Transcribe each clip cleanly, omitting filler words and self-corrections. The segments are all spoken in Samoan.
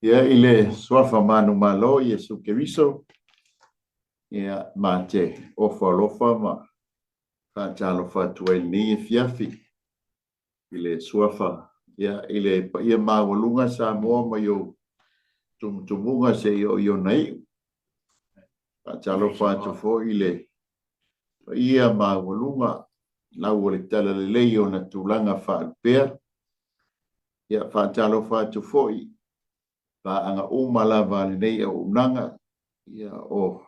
Ia, i le Suafa manumalo Iesu Keriso, ia, ma te ofo alofa ma faatalofa atu ai i lenei afiafi i le Suafa, ia, i le paia maualuga Samoa mai ou tumutumuga seia oo i ona iu. Faatalofa atu foi i le paia maualuga lau o le talalelei i ona tulaga faalupea. Ia, faatalofa atu foi i paaga uma lava a lenei auaunaga, ia, o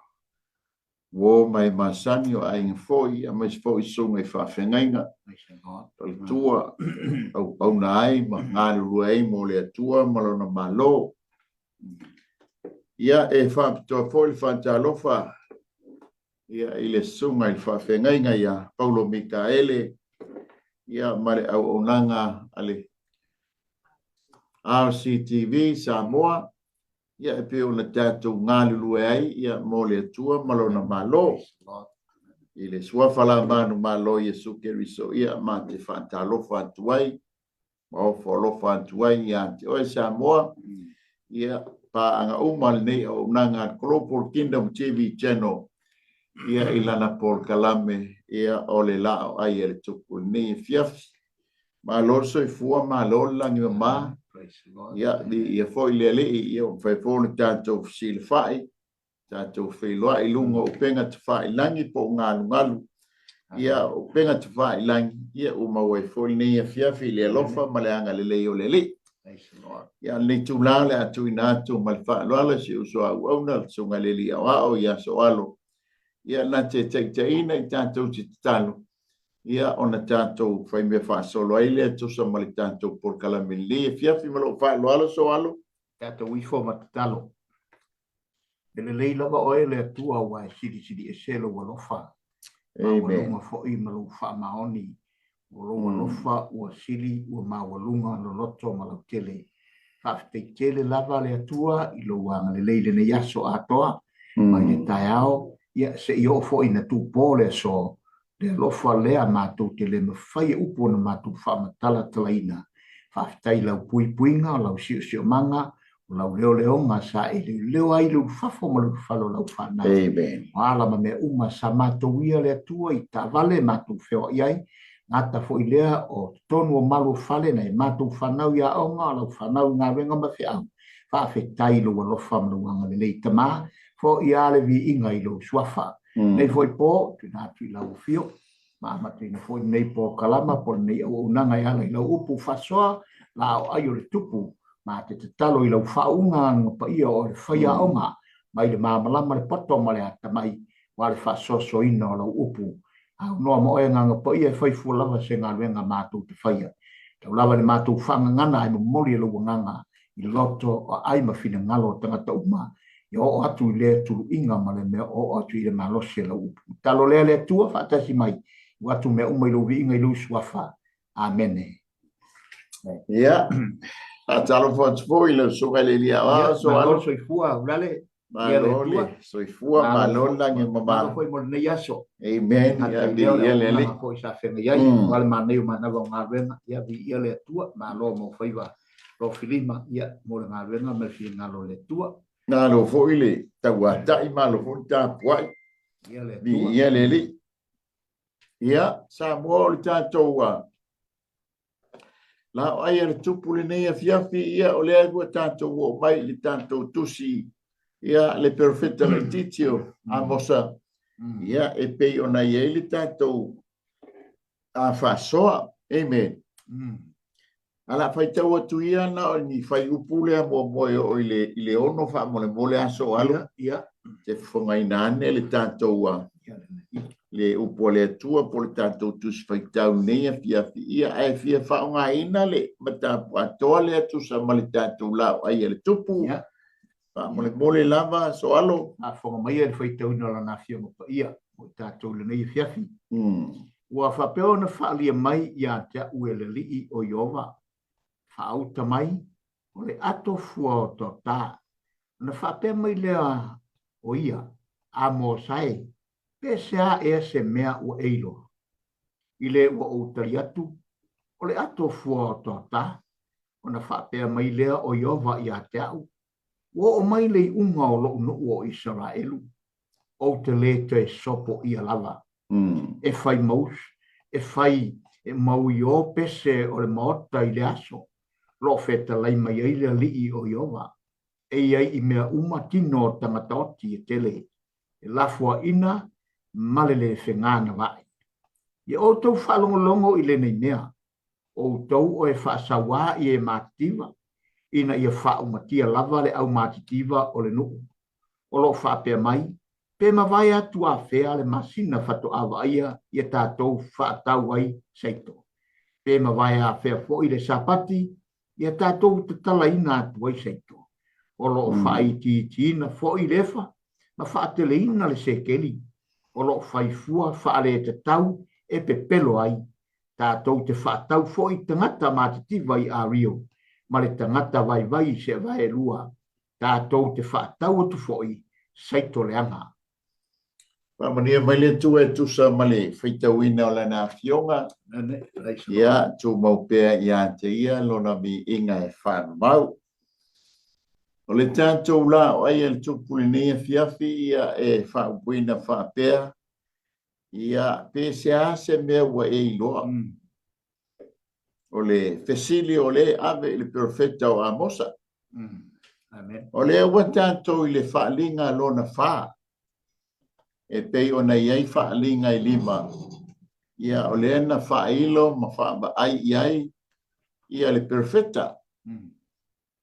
uo ma e masani, o aiga foi, aemaise foi susuga i faafeagaiga, faletua, auauna ai ma galulue ai mo le Atua ma lona Malo. Ia, e faapitoa foi le faatalofa ia, i le susuga i le faafeagaiga ia Paulo Mikaele, ia, ma le auaunaga a le RCTV Samoa, ia, e pei ona tatou galulue ai, ia, mo le Atua ma lona Malo. I le suafa la manumalo Iesu Keriso, ia, ma te faatalofa atu ai ma ofo alofa atu ai ia te oe Samoa, ia, paaga uma lenei auaunaga a le Global Kingdom TV Channel, ia, i lana polokalame, ia, o le Laoai a le Tupu i lenei afiafi. Malo le soifua, malo le lagi mama, ia, viia foi le Alii, ia, ua mafai foi ona tatou fesilafai, tatou feiloai i luga o upega tafailagi po o galugalu, ia, upega tafailagi, ia, ua maua ai foi lenei afiafi i le alofa ma le agalelei o le Alii. Ia, lenei itula o le a tuuina atu ma le faaaloalo i si uso a auauna, le Susuga i le Alii Aoao ia Soalo, ia, na te taitaiina i tatou te tatalo, ia, ona tatou faimea faasolo ai lea tusa ma le tatou polokalame lenei afiafi. Ma lou faaaloalo, Soalo. Tatou ifo ma tatalo. E lelei lava oe le Atua aua e silisili ese lou alofa, maualuga foi ma lou faamaoni. O lou alofa ua sili ua maualuga loloto ma lautele. Faafetai tele lava le Atua i lou agalelei i lenei aso atoa mai le taeao, ia se i oo foi ina tupo le aso. Le alofa lea matou te le mafai e upu ona matou faamatalatalaina. Faafetai i lau puipuiga, o lau siosiomaga, o lau leoleoga sa e leoleo ai le ulufafo ma le ulufale o lau fanau. Amen. O ala ma mea uma sa matou ia le Atua i taavale matou feoai ai, gata foi lea o totonu o malu o fale nai matou fanau i aoga, o lau fanau i galuega ma feau. Faafetai i lou alofa ma lou agalelei, Tama, foia le viiga i lou suafa. Nei foi po, tuuina atu i lau afio, ma amataina foi lenei polokalama po o lenei auaunaga e ala i lau upu faasoa, laoai o le tupu, ma te tatalo i lau faauuga agaga paia o le faiaoga, mai le malamalama le poto ma le atamai, aua le faasoasoaina o lau upu. Aunoa ma oe agaga paia e fai fua lava se galuega matou te faia. Tau lava i le matou faagagana ae momoli e lou agaga i loto o aai ma finagalo o tagata uma, ia oo atu i lea tuluiga ma le mea oo atu i le malosi o lau upu. Tatalo lea le Atua faatasi mai, ua atu mea uma i lou viiga i lou suafa. Amene. Ia, faatalofa atu foi i lau susuga i le Alii Aoao, Soalo. Malo soifua, Ulale. Malo le soifua, malo le lagi e mama. Malo foi mo lenei aso. Amen. Ia, viia le Alii. Foi sa feagai ai, aua le manaia o manava o galuega. Ia, viia le Atua, malo mo faiva lofilima, ia, mo le galuega ma le finagalo o le Atua. Malo foi le tauatai, malo foi le tapuai. Viia le Atua. Viia le Alii. Ia, Samoa o le tatou laoai a le tupu lenei afiafi, ia, o lea ua tatou oo mai i le tatou tusi, ia, le perofeta laitiiti o Amosa, ia, e pei ona i ai le tatou faasoa. Amen. A la faitau atu ia na o ni fuaiupu lea muamua e oo i le, i le 6 faamolemole aso alu. Ia. Te fofogaina ane le tatou le upu a le Atua po o le tatou tusi faitau nei afiafi, ia, ae fia faaaogaina le mataupu atoa lea tusa ma le tatou laoai a le tupu. Ia. Faamolemole lava Soalo. Faafofoga mai le faitauina o lana Afioga Paia mo i tatou i lenei afiafi. Ua faapea ona faaalia mai ia te a'u e le Alii o Ieova, faauta mai, o le ato fua otaota. Ona faapea mai lea o ia, Amosa e, pe sea ea se mea ua e iloa? I le ua ou tali atu, o le ato fua otaota. Ona faapea mai lea o Ieova ia te a'u, Ua oo mai le iuga o lou nuu o Isaraelu, ou te lē toe sopoia lava. E fai mausu, e fai e mauiō pese o le maota i le aso, lo o fetalai mai ai le Alii o Ieova, e i ai i mea uma tino o tagata oti e tele, e lafoaina ma le lē feganavaʻi. Ia outou faalogologo i lenei mea, outou o e faasauā i e matitiva, ina ia faaumatia lava le aumatitiva o le nuu. O lo o faapea mai, pe mavae atu afea le masina faatoa vaaia ia tatou faatau ai saito? Pe mavae afea foi le Sapati ia tatou tatalaina atu ai saito? O lo o faaitiitiina foi le efa ma faateleina le sekeli. O lo o fai fua faaletatau e pepelo ai Tatou te faatau foi tagata matitiva i Ario ma le tagata vaivai i Sevaelua. Tatou te faatau atu foi saito leaga. Faamanuia mai le Atua e tusa ma le faitauina o Lana Afioga. Ia tumau pea ia te Ia Lona viiga e faamau. O le tatou la o ai e le Tupu i lenei afiafi, ia e faaupuina faapea, Ia, pe se a se mea ua e iloa? O le fesili o lea e ave i le perofeta o Amosa. Amen. O lea ua tatou i le faaaliga lona fa, e pei ona i ai faaaliga e lima. Ia, o lea na faailo ma faavaai i ai ia le perofeta.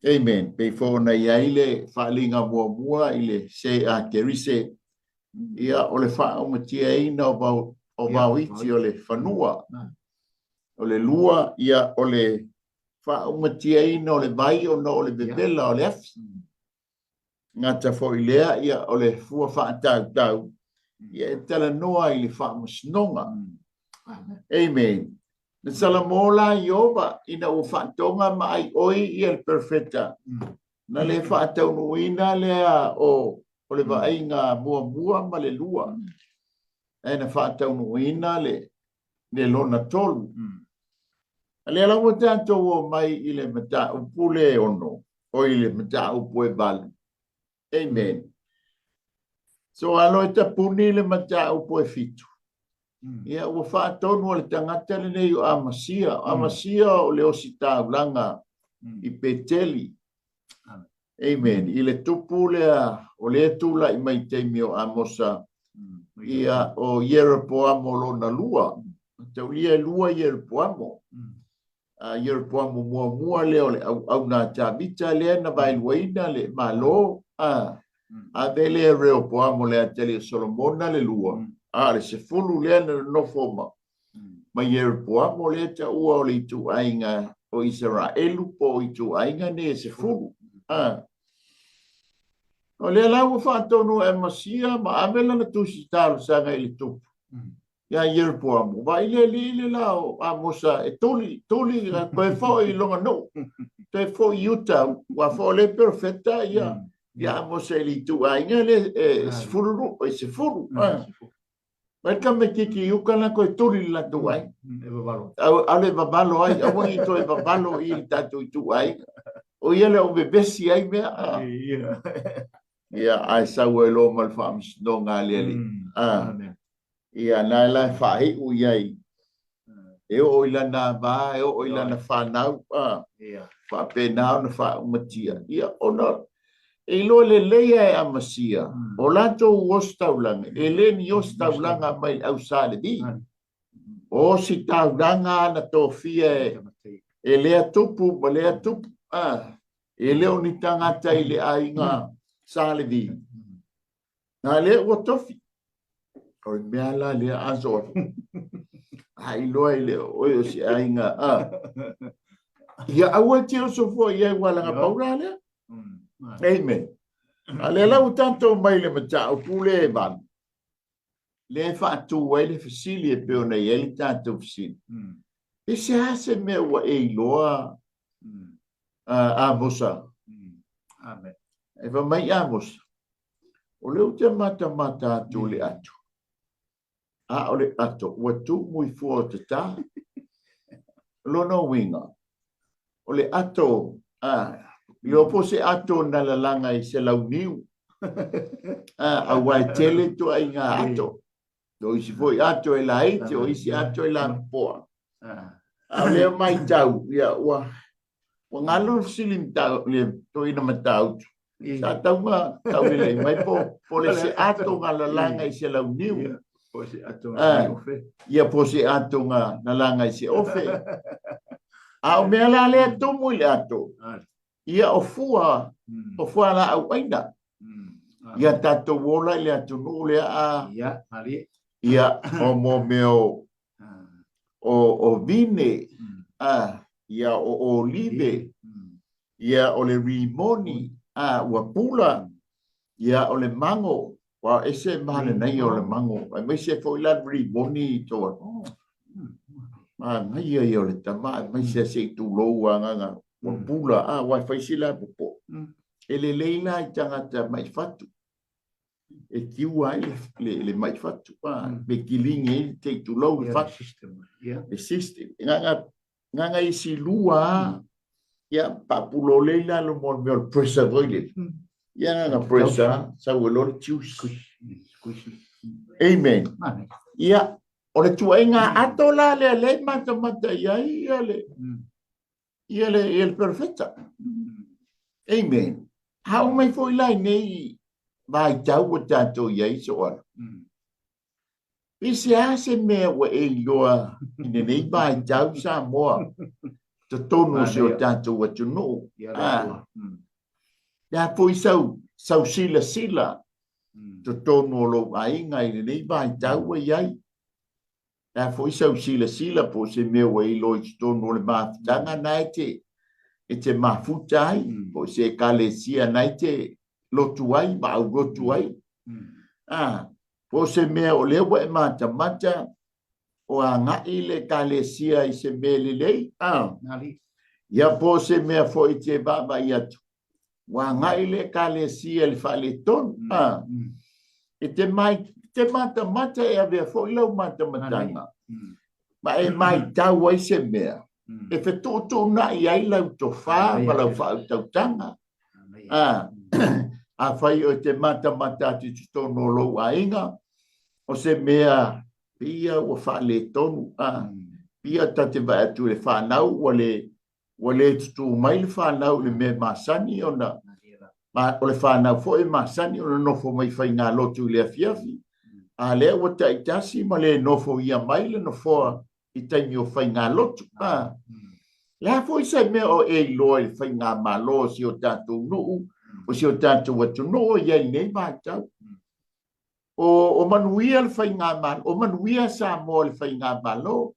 Amen. Pei foi ona i ai le faaaliga muamua i le se a Kerise, ia, o le faaumatiaina o vao, o vaoiti o le fanua. O le lua, ia, o le faaumatiaina o le vai ona o le vevela o le afi. Gata foi lea, ia, o le fua faatautau, ia, e talanoa i le faamasinoga. Amen. Na salamo la Ieova ina ua faatoga ma aioi ia le perofeta, na le faataunuuina lea o o le vaaiga muamua ma le lua, ae na faataunuuina le le lona tolu. A lea la ua tatou o mai i le mataupu le ono, o i le mataupu e valu. Amen. So alo e tapuni le mataupu e fitu. Ia ua faatonu a le tagata lenei o Amasia. O Amasia o le ositaulaga i Peteli. Amen. I le tupu lea o lea tulai mai taimi o Amosa, ia o Ieropoamo lona lua. Taulia e lua Ieropoamo. A Ieropoamo muamua lea o le auauna a Tavita lea na vaeluaina le Malo, a ave lea Reopoamo le atalii o Solomona le lua, a o le 10 lea na nonofo ma ma Ieropoamo lea taua o le ituaiga o Isaraelu po o ituaiga nei e 10. A o lea la ua faatonu e Amasia ma ave lana tusi talosaga i le tupu ia Ieropoamo, vaai le alii le la o Amosa e tuli, tuli, toe foi i lona nuu, toe foi i uta, ua foi o le perofeta ia, ia Amosa i le ituaiga le e 10, e 10. Mai le tamaititi i uka la toe tuli le latou aiga. E vavalo. Aule e vavalo ai, aua ne i toe vavalo i le tatou ituaiga. O ia le o vevesi ai mea. Ia, ae sau ai loa ma le faamasinoga a le Alii. Ia, na la e faaiu i ai. E oo i lana ava, e oo i lana fanau, a, faapena ona faaumatia. Ia, ona e iloa lelei lava e Amasia, o latou ositaulaga, e le ni ositaulaga mai le au Sa Levi. O ositaulaga na tofia e lea tupu ma lea tupu, a, e le o ni tagata i le aiga Sa Levi. Na lea ua tofi. O le mea la lea aso a iloa i le oe o se aiga a. Ia aua te oso fua i ai ua laga paura lea. Amen. A lea la ua tatou mai le mataupu le e valu. Lea e faatu ai le fesili e pei ona i ai le tatou fesili. E se a se mea ua e iloa Amosa? Amen. E fai mai Amosa, O lea ou te matamata atu i le ato, a o le ato ua tumu i fua o tatā. O lona uiga, o le ato, a, Iloa po se ato na lalaga i se launiu. Aua e tele ituaiga ato. O isi foi ato e laiti, o isi ato e lapopoa. A o lea matau, ia, ua, ua galo le fesili le toeaina Matautu. Sa tauga taulelei mai po, po le se ato ga lalaga i se launiu. Po se ato ga ofe. Ia po se ato ga lalaga i se ofe. A o mea la lea tumu i le ato, ia o fua, o fua laau aina. Ia tatou ola i le atunuu lea a. Ia, malie. Ia, o mo mea o, o vine, a, ia o olive, ia o le rimoni, a, ua pula, ia o le mago, ua ese manaia o le mago, aemaise foi la le rimoni i toa. Manaia ia o le tama, aemaise se i tulou agaga, ua pula, a, ua fai si la popo. E lelei la i tagata mai fatu, e kiua ai le mai fatu, a, pe kiligi ai te i tulou le fatu. Le system. Ngaga, ngaga isi lua, ia, papulo le i lalo mo le mea o le pressure foi lele. Ia ngaga pressure, sau e loa le juice. Amen. Ia, o le tuaiga ato la lea lea e matamata i ai ia le, ia le, ia le perofeta. Amen. A oo mai foi la i nei vaitau ua tatou i ai Soala. Pe se a se mea ua e iloa i lenei vaitau Samoa, totonu o si o tatou atunuu. A, le a foi sau, sau silasila totonu o lou aiga i lenei vaitau ua i ai. Le a foi sau silasila po o se mea ua e iloa i totonu o le mafutaga na e te, e te mafuta ai, po o se ekalesia na e te lotu ai ma aulotu ai. A, po o se mea o lea ua e matamata o agai le ekalesia i se mea lelei, a, ia po o se mea foi e te vaavaai atu, ua agai le ekalesia i le faaletonu. A, e te mai, te matamata e avea foi lau matamataga, ma e matau ai se mea, e fetuutuunai ai lau tofa ma lau faautautaga. A, afai o te matamata atu i totonu o lou aiga, o se mea pia ua faaletonu, a, pia ta te vaai atu i le fanau ua le, ua le tutū mai le fanau i le mea e masani ona, ma o le fanau foi e masani ona nofo mai faigalotu i le afiafi, a lea ua taitasi ma le nofoia mai le nofoa i taimi o faigalotu. A, le a foi se mea o e iloa i le faigamalo o si o tatou nuu, o si o tatou atunuu o i ai i lenei vaitau. O, o manuia le faigamalo, o manuia Samoa i le faigamalo.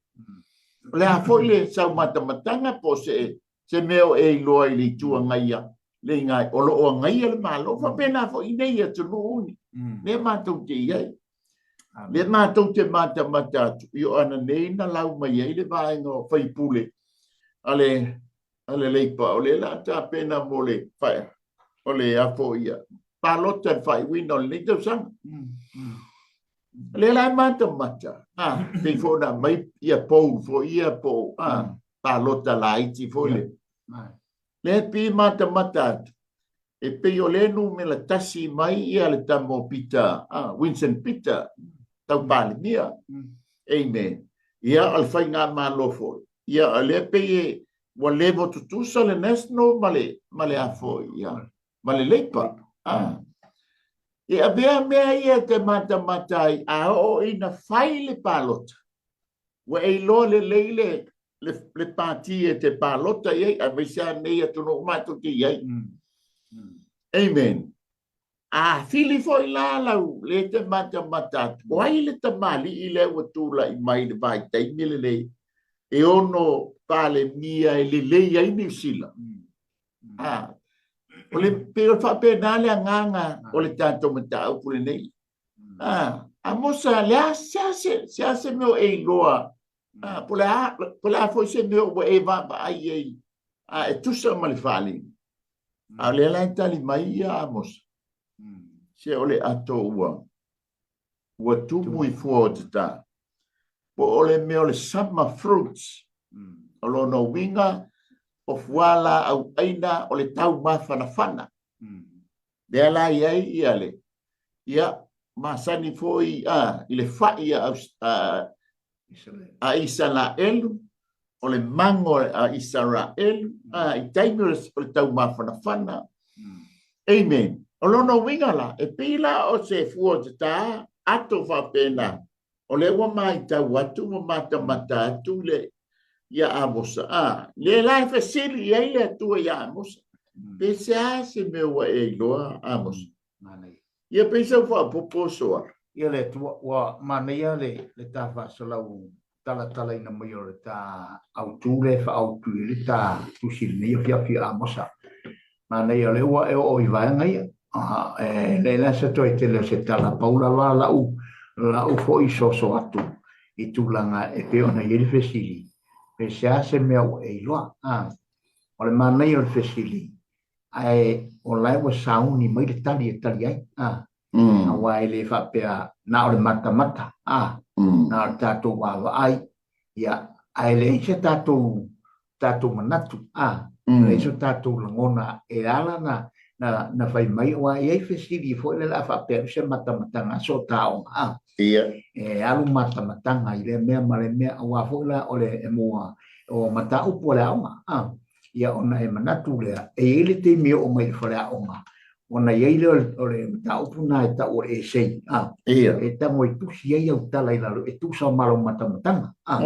O le a foi le saumatamataga po o se, se mea o e iloa i le itu agaia, le iga, o lo o agaia le Malo. Faapena foi i nei atunuu ni, lea matou te i ai. Lea matou te matamata atu, i o ana nei na lau mai ai le vaega o faipule a le, a le Leipa, o lea la tapena mo le, o le afo ia, palota i le faaiuina o lenei tausaga. O lea la e matamata, a, pei foi ona aumai ia poll foi ia po o, a, palota laiti foi le. Lea e pei e matamata atu, e pei o lea e numera tasi mai ia le tama o Peter, a, Winston Peter, tau Palemia. Amen. Ia, o le faigamalo foi, ia, o lea e pei e, ua level tutusa le National ma le, ma le a foi, ia, ma le Labour. A. E avea mea ia e te matamata ai, a oo ina fai le palota, ua e iloa lelei le, le, le pati e te palota i ai, aemaise lava nei atunuu matou te i ai. Amen. A fili foi la lau le te matamata atu, o ai le tamalii lea ua tulai mai i le vaitaimi lenei e ono Palemia e lelei ai Niu Sila? A, o le, pei o le faapena le agaga o le tatou mataupu lenei. A, Amosa, le a, se a se, se a se mea o e iloa, a, po o le a, po o le a foi se mea ua e vaavaai ai, a, e tusa ma le faaaliga. A o lea la e tali mai ia Amosa, se o le ato ua, ua tumu i fua o te tā. Po o le mea o le summer fruits, o lona uiga, o fualaau aina o le taumafanafana. Lea la i ai ia le, ia, masani foi a, i le fai a, a, a Isaraelu, o le mago a Isaraelu, a, i taimi o le, o le taumafanafana. Amen. O lona uiga la, e pei la o se fua o te tā, ato faapena, O lea ua maitau atu ma matamata atu le ia Amosa, a, lea la e fesili i ai le Atua ia Amosa, pe se a se mea ua e iloa, Amosa? Ia pei sau faaopoopo soa. Ia le Atua, ua manaia le, le ta faasalau talatalaina mai o le ta autu lea e faaautu i le ta tusi lenei afiafi a Amosa. Manaia o lea ua e oo i vaega ia. E leai la se toe tele o se tala, pau lava lau, lau foi soso atu i tulaga e pei ona i ai le fesili, pe se a se mea ua e iloa. A, o le manaia o le fesili, ae o la e ua sauni mai le tali e tali ai. A, aua e le faapea na o le matamata, a, na o le tatou vaavaai, ia, ae leai se tatou tatou manatu, a, leai so tatou lagona e ala na, na, na fai mai, aua e i ai fesili foi lea o le a faapea se matamataga a so taoga, a, e alu matamataga i lea mea ma le mea, aua foi la o le e mua o mataupu a le aoga, a, ia ona e manatu lea, e i ai le taimi e oo mai i le faleaoga, ona i ai lea o le mataupu na e tau o le essay, a, e tago e tusi ai au tala i lalo e tusa ma lau matamataga, a,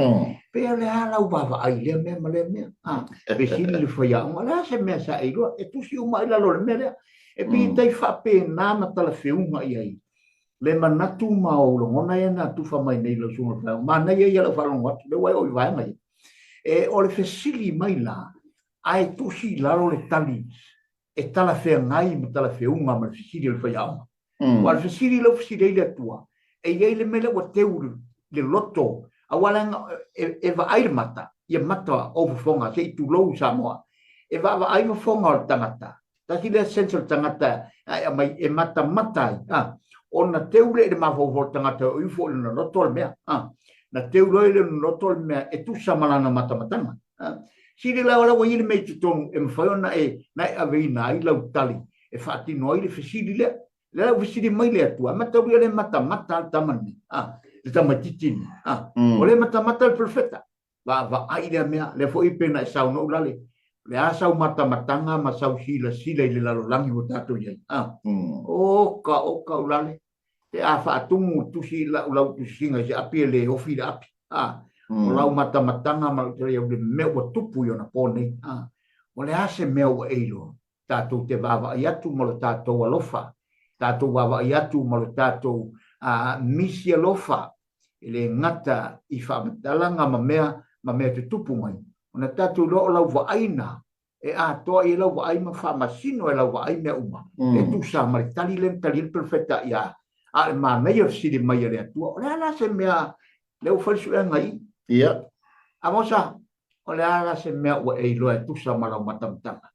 pe o le a lau vaavaai i lea mea ma lea mea, a, fesili le faiaoga, o le a se mea sa e iloa, e tusi uma i lalo o le mea lea. E pei e tai faapena ma talafeuga i ai le manatu ma ou lagona ia na tufa mai nei lau susuga i le faiaoga. Manaia ia lau faalogo atu, lea ua e oo i vaega ia. E, o le fesili mai la, ae tusi i lalo le tali e talafeagai ma talafeuga ma le fesili a le faiaoga. Aua o le fesili lea ua fesili ai le Atua, e i ai le mea lea ua teu le loto, aua leaga e vaai le mata, ia mata ou fofoga, se i tulou Samoa, e vaavaai fofoga o le tagata, tasi lea sense o le tagata e aumai e matamata ai, a, ona teu lea i le mafaufau o le tagata o ifo i lona loto le mea, a, na teu loa i lona loto le mea e tusa ma lana matamataga. Sili la o la ua i ai le mea i totonu e mafai ona e, na e aveina ai lau tali e faatino ai le fesili lea. Lea la ua fesili mai le Atua, e mataulia le matamata a le tama lenei, a, le tamaitiiti lenei, a, o le matamata le perofeta. Vaavaai lea mea, lea foi pe na e saunoa ulale, o le a sau matamataga ma sau silasila i le lalolagi ua tatou i ai, a, oka, oka ulale, pe a faatumu tusi lau lau tusisiga i se api e le ofi le api a o lau matamataga ma lau tali au le mea ua tupu i ona po nei a o le a se mea ua e iloa tatou te vaavaai atu ma lo tatou alofa tatou vaavaai atu ma lo tatou a misi alofa e le gata i faamatalaga ma mea ma mea tutupu mai ona tatou iloa o lau vaaina e atoa i ai lau vaai ma faamasino e lau vaai mea uma, e tusa ma le tali lea na tali ai le perofeta ia a o le manaia fesili mai a le Atua, o le a la se mea lea ua fai le suega i i? Amosa, o le a la se mea ua e iloa e tusa ma lau matamataga?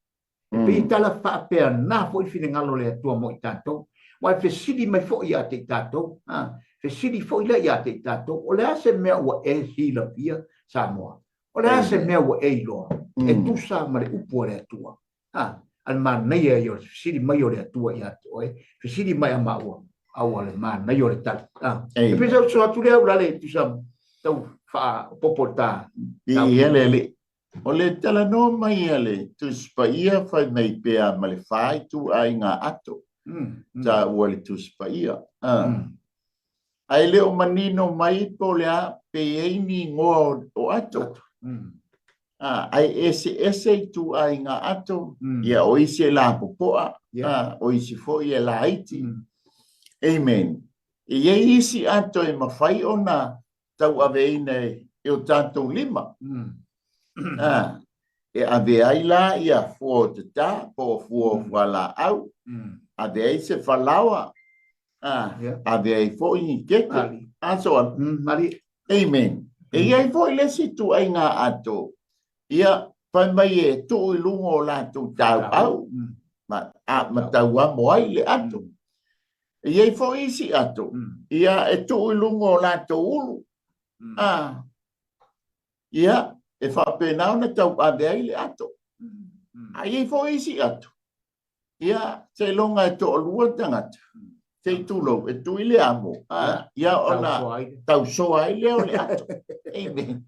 E pei e tala faapena foi le finagalo o le Atua mo i tatou. Aua e fesili mai foi ia te i tatou, a, fesili foi lea ia te i tatou, o le a se mea ua e silafia, Samoa? O le a se mea ua e iloa e tusa ma le upu a le Atua? A, a le manaia ia o le fesili mai o le Atua ia te oe, fesili mai a maua, aua le manaia o le tali. A, e pei sa uso atu lea ulale e tusa tau faaopoopo le ta. Ia le Alii. O le talanoa mai a le Tusi Paia fai mai pea ma le fa ituaiga ato taua le Tusi Paia. A. Ae le o manino mai po o le a, pe i ai ni igoa o ato. A, ae eseese ituaiga ato, ia o isi e lapopoa, a, o isi foi e laiti. Amen. E i ai isi ato e mafai ona tauaveina e o tatou lima. A, e ave ai la ia fua o tatā po o fua o fualaau, ave ai se falaoa, a, ave ai foi ni keke, a so on. Amen. E i ai foi le isi ituaiga ato, ia, fai mai e tuu i luga o latou tauau, ma, a, ma tauamo ai le ato. E i ai foi isi ato, ia, e tuu i luga o latou ulu, a, ia, e faapena ona tauave ai le ato. A i ai foi isi ato, ia, seiloga e toalua tagata, se i tulou, e tui le amo, a, ia ona tausoa ai lea o le ato. Amen.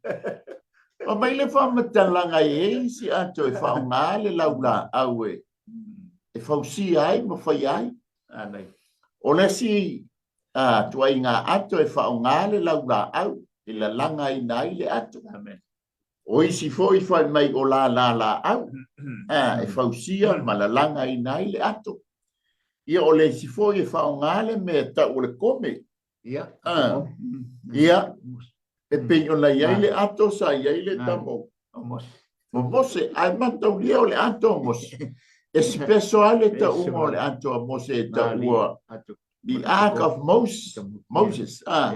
Fai mai le faamatalaga e i ai isi ato e faaaoga le laulaau e, e fausia ai ma faia ai. O le isi ituaiga ato e faaaoga le laulaau e lalagaina ai le ato. Amen. O isi foi fai mai o lala laau e fausia ma lalagaina ai le ato. Ia o le isi foi e faaaoga le mea e tau o le kome. Ia. Ia, e pei ona i ai le ato sa i ai le tama o Mose. Ae mataulia o le ato a Mose. E special lava le tauga o le ato a Mose e taua The Ark of Moses, Moses ah,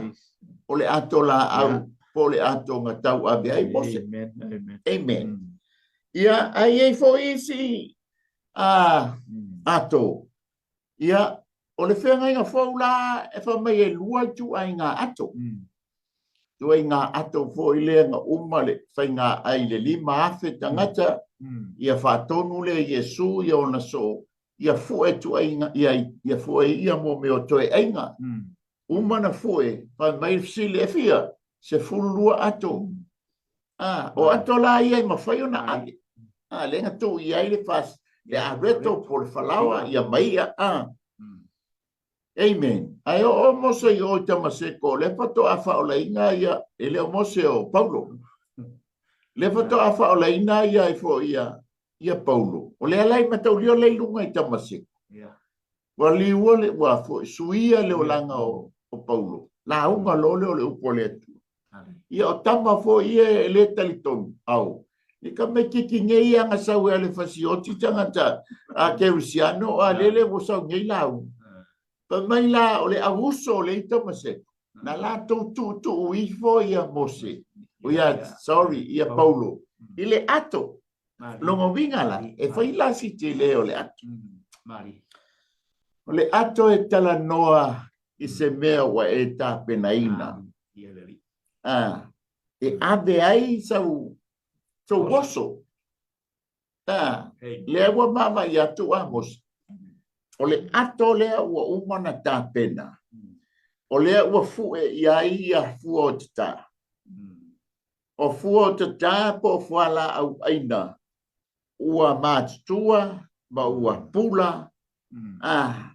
o le ato laau po o le ato na tauave ai Mose. Amen. Amen. Amen. Ia, ae i ai foi isi ato. Ia, o le feagaiga fou la e fai mai e lua ituaiga ato. Ituaiga ato foi lea na uma le faiga ai i le 5,000 tagata, ia faatonu lea e Iesu ia ona soo ia fue tuaiga, ia, ia fue ia mo mea o toe aiga. Uma na fue, fai mai le fesili, e fia? 12 ato. Ah, o ato la ia e mafai ona ave. Ah, lea na tuu i ai le fas, le areto po le falaoa, ia ma i'a. Ah. Amen. Ae oo Mose i o i Tamaseko, o lea faatoa faaolaina ia, e le o Mose o Paulo. Lea faatoa faaolaina ia ai foi ia, ia Paulo. O lea la i mataulia o lea i luga i Tamaseko. Ua liua le, ua foi, suia le olaga o, o Paulo. Lauga loa lea o le upu a le Atua. Ia o tama foi ia e le talitonu, au. I ka me kiki nei ia nga sau e ale fasioti tagata a kerisiano a lele ua sau nei lauga. Fai mai la o le au uso o le i Tamaseko, na latou tuutuu ifo ia Mose, o ia, sorry, ia Paulo, i le ato. Lona uiga la, e fai la si tele o le ato. O le ato e talanoa i se mea ua e tapenaina. A, e ave ai sau sou oso. A, lea ua vaavaai atu Amosa, o le ato lea ua uma ona tapena, o lea ua fue i ai ia fua o tatā. O fua o tatā po o fualaau ʻaina ua matutua ma ua pula, a,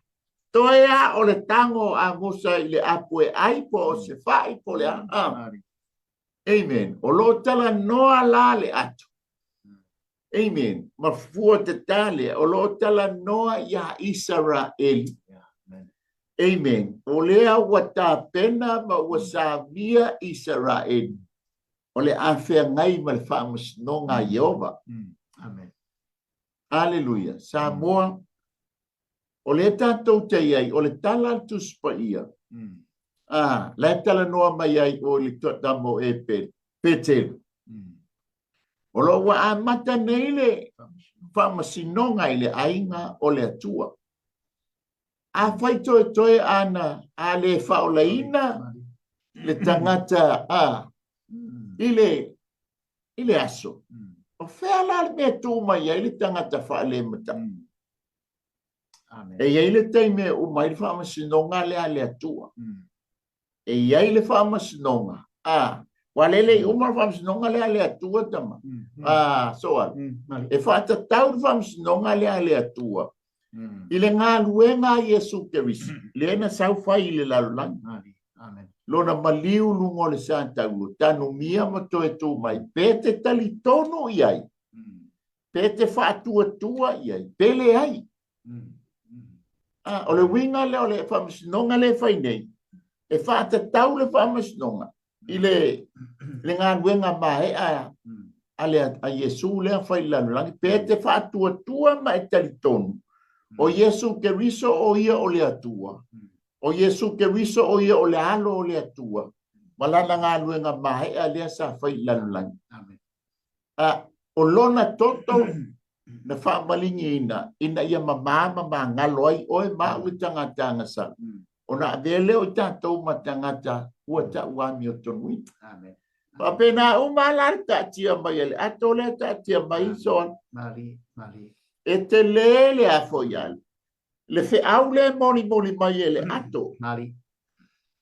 toe a o le tago o Amosa i le apu e ʻai po o se faʻi po o le a, a. Amen. O lo o talanoa la le ato. Amen. Ma fua tatā lea, o lo o talanoa iā Isaraeli. Amen. O lea ua tapena ma ua saunia Isaraeli, o le a feagai ma le faamasinoga a Ieova. Amen. Aleluia. Samoa, o lea tatou te i ai, o le tala a le Tusi Paia, a, la e talanoa mai ai o i le tama o Epele, Petelu. O lo o ua amata nei le faamasinoga i le aiga o le Atua. Afai toetoe ana a le faaolaina le tagata a i le i le aso, o fea la le mea e tu mai ai le tagata faalemataʻi? E i ai le taimi e uma ai le faamasinoga lea a le Atua. E i ai le faamasinoga, a, ua le le i uma le faamasinoga lea a le Atua tama, a, Soala. E faatatau le faamasinoga lea a le Atua i le galuega a Iesu Keriso, lea na sau fai i le lalolagi. Lona maliu luga o le satauro, tanumia ma toe tu mai, pe te talitonu i ai, pe te faatuatua i ai, pe leai. A, o le uiga lea o le faamasinoga lea e fai nei, e faatatau le faamasinoga i le, le galuega maea a, le, a Iesu lea fai i le lalolagi, pe te faatuatua ma e talitonu, o Iesu Keriso o ia o le Atua, o Iesu Keriso o ia o le Alo o le Atua, ma lana galuega maea lea sa fai i le lalolagi. Amen. A, o lona toto na faamaligiina ina ia mamā ma magalo ai oe ma au i tagata agasala, ona avea lea o i tatou ma tagata ua tau amiotonuina. Amen. Faapena uma la le taatia mai e le ato lea taatia mai so. Mali, mali. E tele le afo ia le feau lea e molimoli mai e le ato. Mali.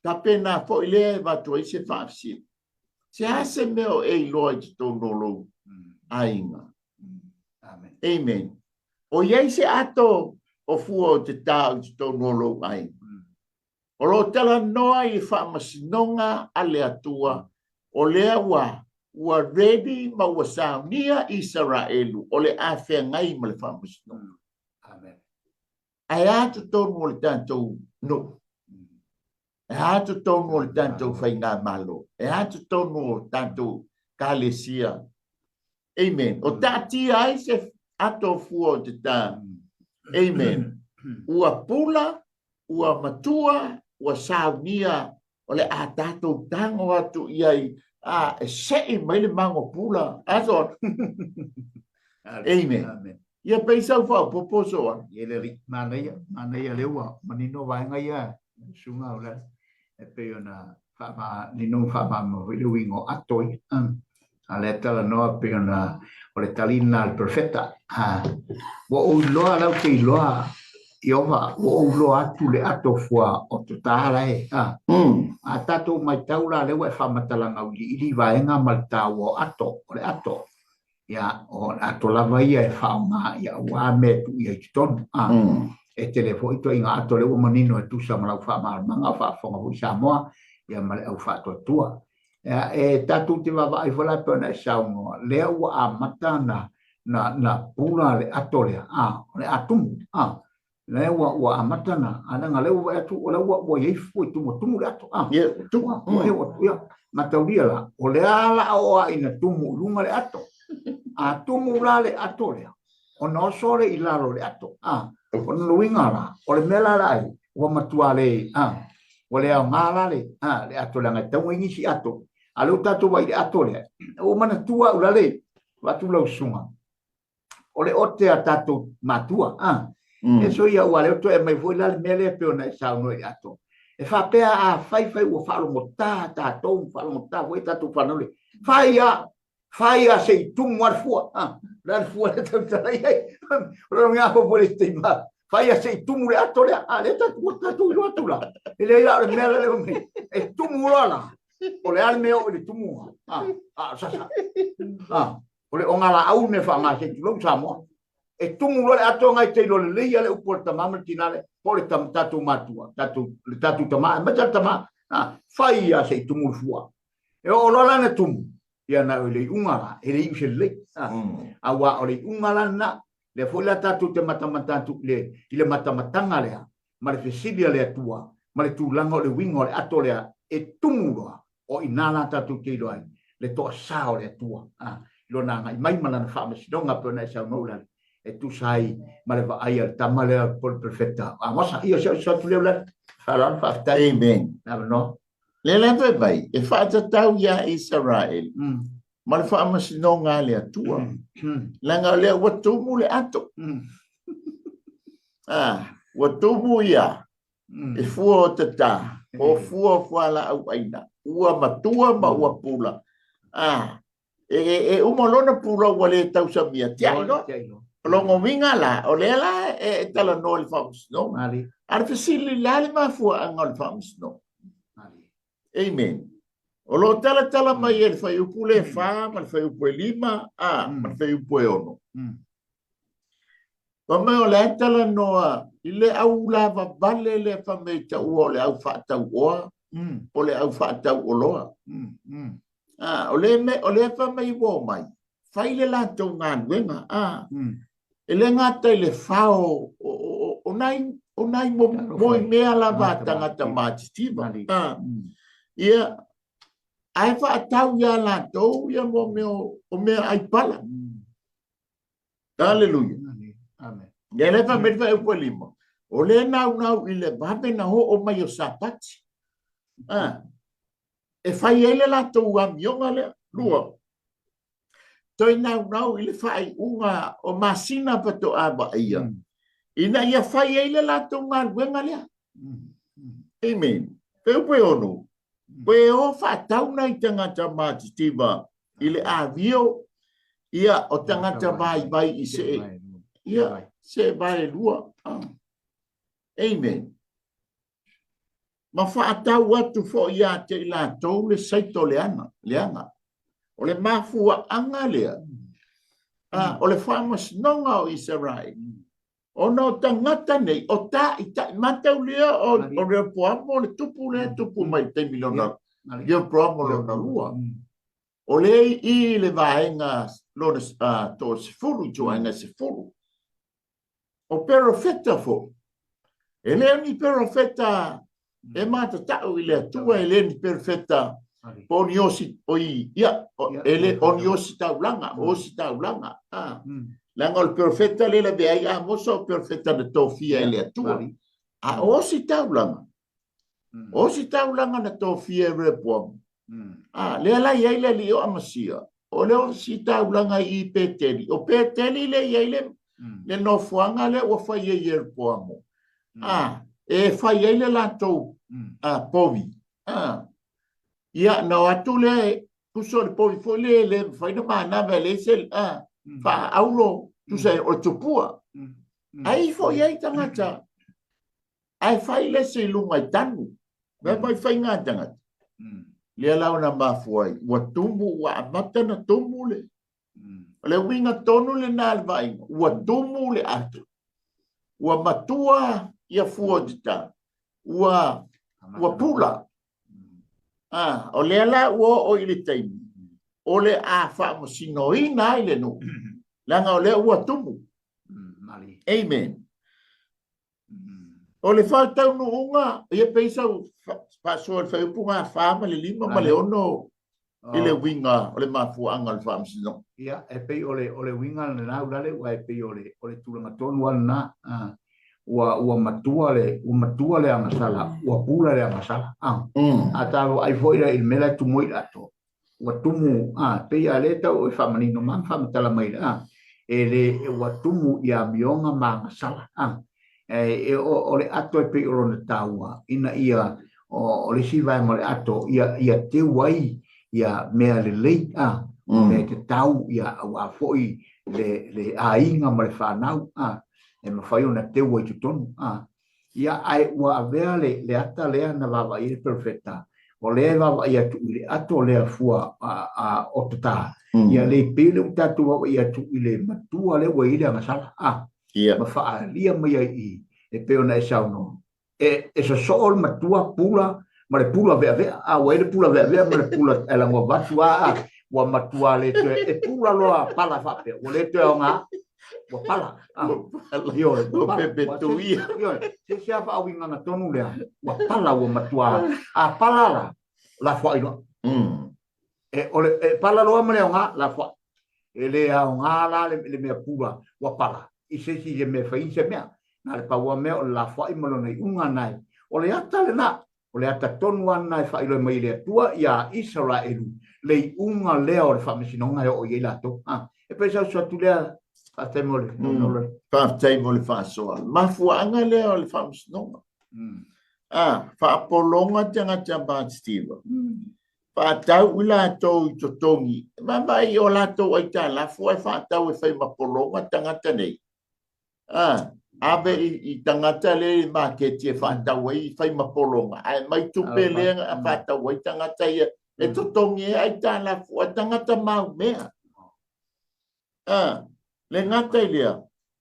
Faapena foi lea e avatu ai se faafesili. Se a se mea o e iloa i totonu o lou aiga? Amen. Amen. O i ai se ato o fua o te tā i totonu o lou aiga? O lo o talanoa i le faamasinoga a le Atua, o lea ua ua ready ma ua saunia Isaraelu o le a feagai ma le faamasinoga. Amen. Ae a totonu o le tatou nuu? E a totonu o le tatou faigamalo? E a totonu o tatou kalesia? Amen. O taatia ai se ato fua o te tā. Amen. Ua pula, ua matua, ua saunia, o le a tatou tago atu i ai, a e seʻi mai le mago pula. A so. Amen. Amen. Ia pei sau faaopoopo so ana. Ia le alii, manaia, manaia lea ua manino vaega ia, susuga o le e pei ona faamanino ma faamalamalama foi le uiga o ato ia. A lea talanoa pei ona o le tali lena a le perofeta. Ua ou iloa la ou te iloa Ieova, ua ou iloa atu le ato fua o tota la e. A tatou matau la lea ua e faamatalaga auiliili vaega ma le taua o ato, o le ato. Ia, o le ato lava ia e faaaoga ia aua mea e tuu i ai i totonu. E tele foi ituaiga ato lea ua manino e tusa ma lau faamalamalamaga, o faafofoga foi Samoa ia ma le au faatuatua. Ia, e tatou te vaavaai foi la e pei ona e saunoa, lea ua amata na na na pula le ato lea, a, o le a tumu, a, lea ua ua amata na, a leaga lea ua vaai atu, o lea ua ua i ai fua i tumu, tumu le ato, a, Ia, tumu, ua, ua, ua, ia, mataulia la, o lea la a oo lava ina tumu i luga le ato, a tumu la le ato lea, ona oso lea i lalo o le ato, a, o lona uiga la, o le mea la la ai, ua matua le, a, ua le aoga la le, a, le ato leaga e tatau ona i ai nisi ato, a lea ua tatou vaai i le ato lea, ua manatua au la le, avatu lau susuga, o le ote a tatou matua, a, e soia ua lea ua toe aumai foi la le mea lea e pei ona e saunoa i le ato, e faapea a fai fai ua faalogotā tatou, faalogotā foi tatou fanau le, fai a, fai a se i tumu lava le fua, a, o le a le fua lea tautala i ai, o le uiga foi le taimi, fai a se i tumu le ato lea, a lea tatou ua tatou iloa atu la, e leai la o le mea lea le e tumu loa la, o le a le mea oo i le tumuga, a, a, sasa, a, o le ogalaau le mea faaaoga se i tulou Samoa. E tumu loa le ato ngai te iloa lelei lava le upu a le tama ma le tina lea, po o le tatou matua, tatou, le tatou tama, aemaise le tama, a, fai lava se i tumu le fua. E oo loa la ina tumu, ia na o le iuga la, e le iu se lelei. A, aua o le iuga la lena, lea foi la tatou te matamata atu i le, i le matamataga lea, ma le fesili a le Atua, ma le tulaga o le uiga o le ato lea, e tumu loa, o i ina la tatou te iloa ai le toasa o le Atua, a, i lona agai mai ma lana faamasinoga, pei ona e saunoa Ulale, e tusa ai ma le vaai a le tama lea po o le perofeta o Amosa. Ia, o si au atu lea Ulale. Faaaloalo, faafetai. Amen. Le avanoa. Lea la fai mai, e faatatau iā Isaraelu ma le faamasinoga a le Atua, leaga o lea ua tumu le ato. Ah, ua tumu ia e fua o tatā, o fua o fualaau ʻaina, ua matua ma ua pula. Ah, e, e, e uma lona pula ua le tausamia, tiai loa. O lona uiga la, o lea la e, e talanoa i le faamasinoga. A o le fesili, le a le mafuaaga o le faamasinoga? Amen. O lo o talatala mai e le fuaiupu le 4 ma le fuaiupu e 5, a, ma le fuaiupu e 6. Fai mai o le a talanoa i le au lavavale lea fai mai e taua o le au faatauoa po o le au faatauoloa. A, o le mea, o lea fai mai ua omai, fai le latou galuega. A, e le gata i le fao o, o, o nai, o nai moemea lava a tagata matitiva. A, ia, ae faatau iā latou ia mo mea o mea ai pala. Aleluia. Amen. Ia le fa mai fa e lima. O le naunau i le vave na oo mai o Sapati. Ah, e fai ai le latou amioga lea. Lua, toe naunau i le faaiuga o masina faatoa vaaia, ina ia fai ai le latou galuega lea. Amen. Peu pe ono. Koe o faatau nai tagata matitiva i le avio, ia, o tagata vaivai i see, ia, see vaelua. Amen. Ma faatau atu foi ia te i latou le saito leaga, leaga. O le mafuaaga lea, o le faamasinoga o Isaraelu, Ona o tagata nei, o tāʻitaʻi, mataulia o, o Rehoboamo le tupu lea tupu mai i taimi lona, Rehoboamo lona lua. O lea i i le vaega lona uh, toasefulu, ituaiga sefulu. O perofeta foi, e le o ni perofeta e matatau i le Atua, e le ni perofeta po o ni osi, oi, ia, e le o ni osi taulaga, osi taulaga. Ah. Leaga o le perofeta le lavea ai Amosa o perofeta na tofia e le Atua. A o osi taulaga, osi taulaga na tofia e Rehoboam. Ah, lea la i ai le alii o Amasia, o le ositaulaga i Peteli. O Peteli lea i ai le, le nofoaga lea ua fai e Ieropoamo. Ah, e fai ai le latou povi. Ah, ia, na o atu lea, tusa o le povi foi lea e le mafai ona manava e leai se faaaulo, tusa o le tupua. Ae ifo i ai tagata Ae fai le isi i luga i tanu. Mea mai faiga a tagata. Lea la ona mafua ai, ua tumu, ua amata na tumu le. O le uiga tonu lena le vaaiga, ua tumu le ato. Ua matua ia fua o te Ua, ua pula. Ah, o lea la ua oo i le taimi, o le a faamasinoina ai le nuu. Leaga o lea ua tumu. Amen. O le faataunuuga, ia pei sau faasoa i le fuaiupu 4 ma le 5 ma le 6 i le uiga o le mafuaaga o le faamasinoga. Ia, e pei o le, o le uiga lena Ulaleu, aua e pei o le, o le tulaga tonu lava lena. Ua, ua matua le, ua matua le agasala, ua pula le agasala. A ta vaai foi la i le mea la e tumu ai le ato, ua tumu, a, pei a lea tau e faamanino ma faamatala mai a, e le, ua tumu i amioga ma agasala, a, e, e, o, o le ato e pei o lona taua, ina ia, o, o le isi vaega o le ato, ia, ia teu ai ia mea lelei, a, mea tatau, ia, aua foi le, le aiga ma le fanau, a, e mafai ona teu ai totonu, a. Ia, ae ua avea le, le ata lea na vaavaai ai le perofeta, o lea e vaavaai atu i le ato lea fua a, a, o tatā, ia le pei lea ua tatou vaavaai atu i le matua lea ua i ai le agasala, a, Ia. ma faaalia mai ai i, e pei ona e saunoa, e, e sosoo le matua pula ma le pula veavea, a, ua i ai le pula veavea ma le pula e lago avatu a, a, ua matua le toe, e pula loa pala faapea, ua le toe aoga, ua pala. Ah, ioe, ua pala. Pepetuia. Ioe, se se a faauigaga tonu lea, ua pala ua matua. A pala la, lafoai loa. E, o le, e pala loa ma le aoga, lafoai. E le aoga la le, le mea pula, ua pala. I se isi se mea fai se mea. Na le pau a mea o le lafoai ma lona iuga nae. O le ata lena, O le ata tonu lava lena e faailoa mai e le Atua iā Isaraelu le iuga lea o le faamasinoga e oo i ai latou. A, e pei sa usu atu lea, faafetai mo le mm. Faafetai mo le faasoa. Mafuaaga lea o le faamasinoga. Mm. A, faapologa tagata matitiva. Mm. Faatau i latou i totogi. Vaavaai o latou aitalafu ae faatau e fai ma pologa tagata nei. A, ave i, i tagata lea i maketi e faatau ai, fai ma pologa, ae aumai tupe lea a faatau ai tagata ia, e totogi ai aitalafu a tagata maumea. A, le gata i lea,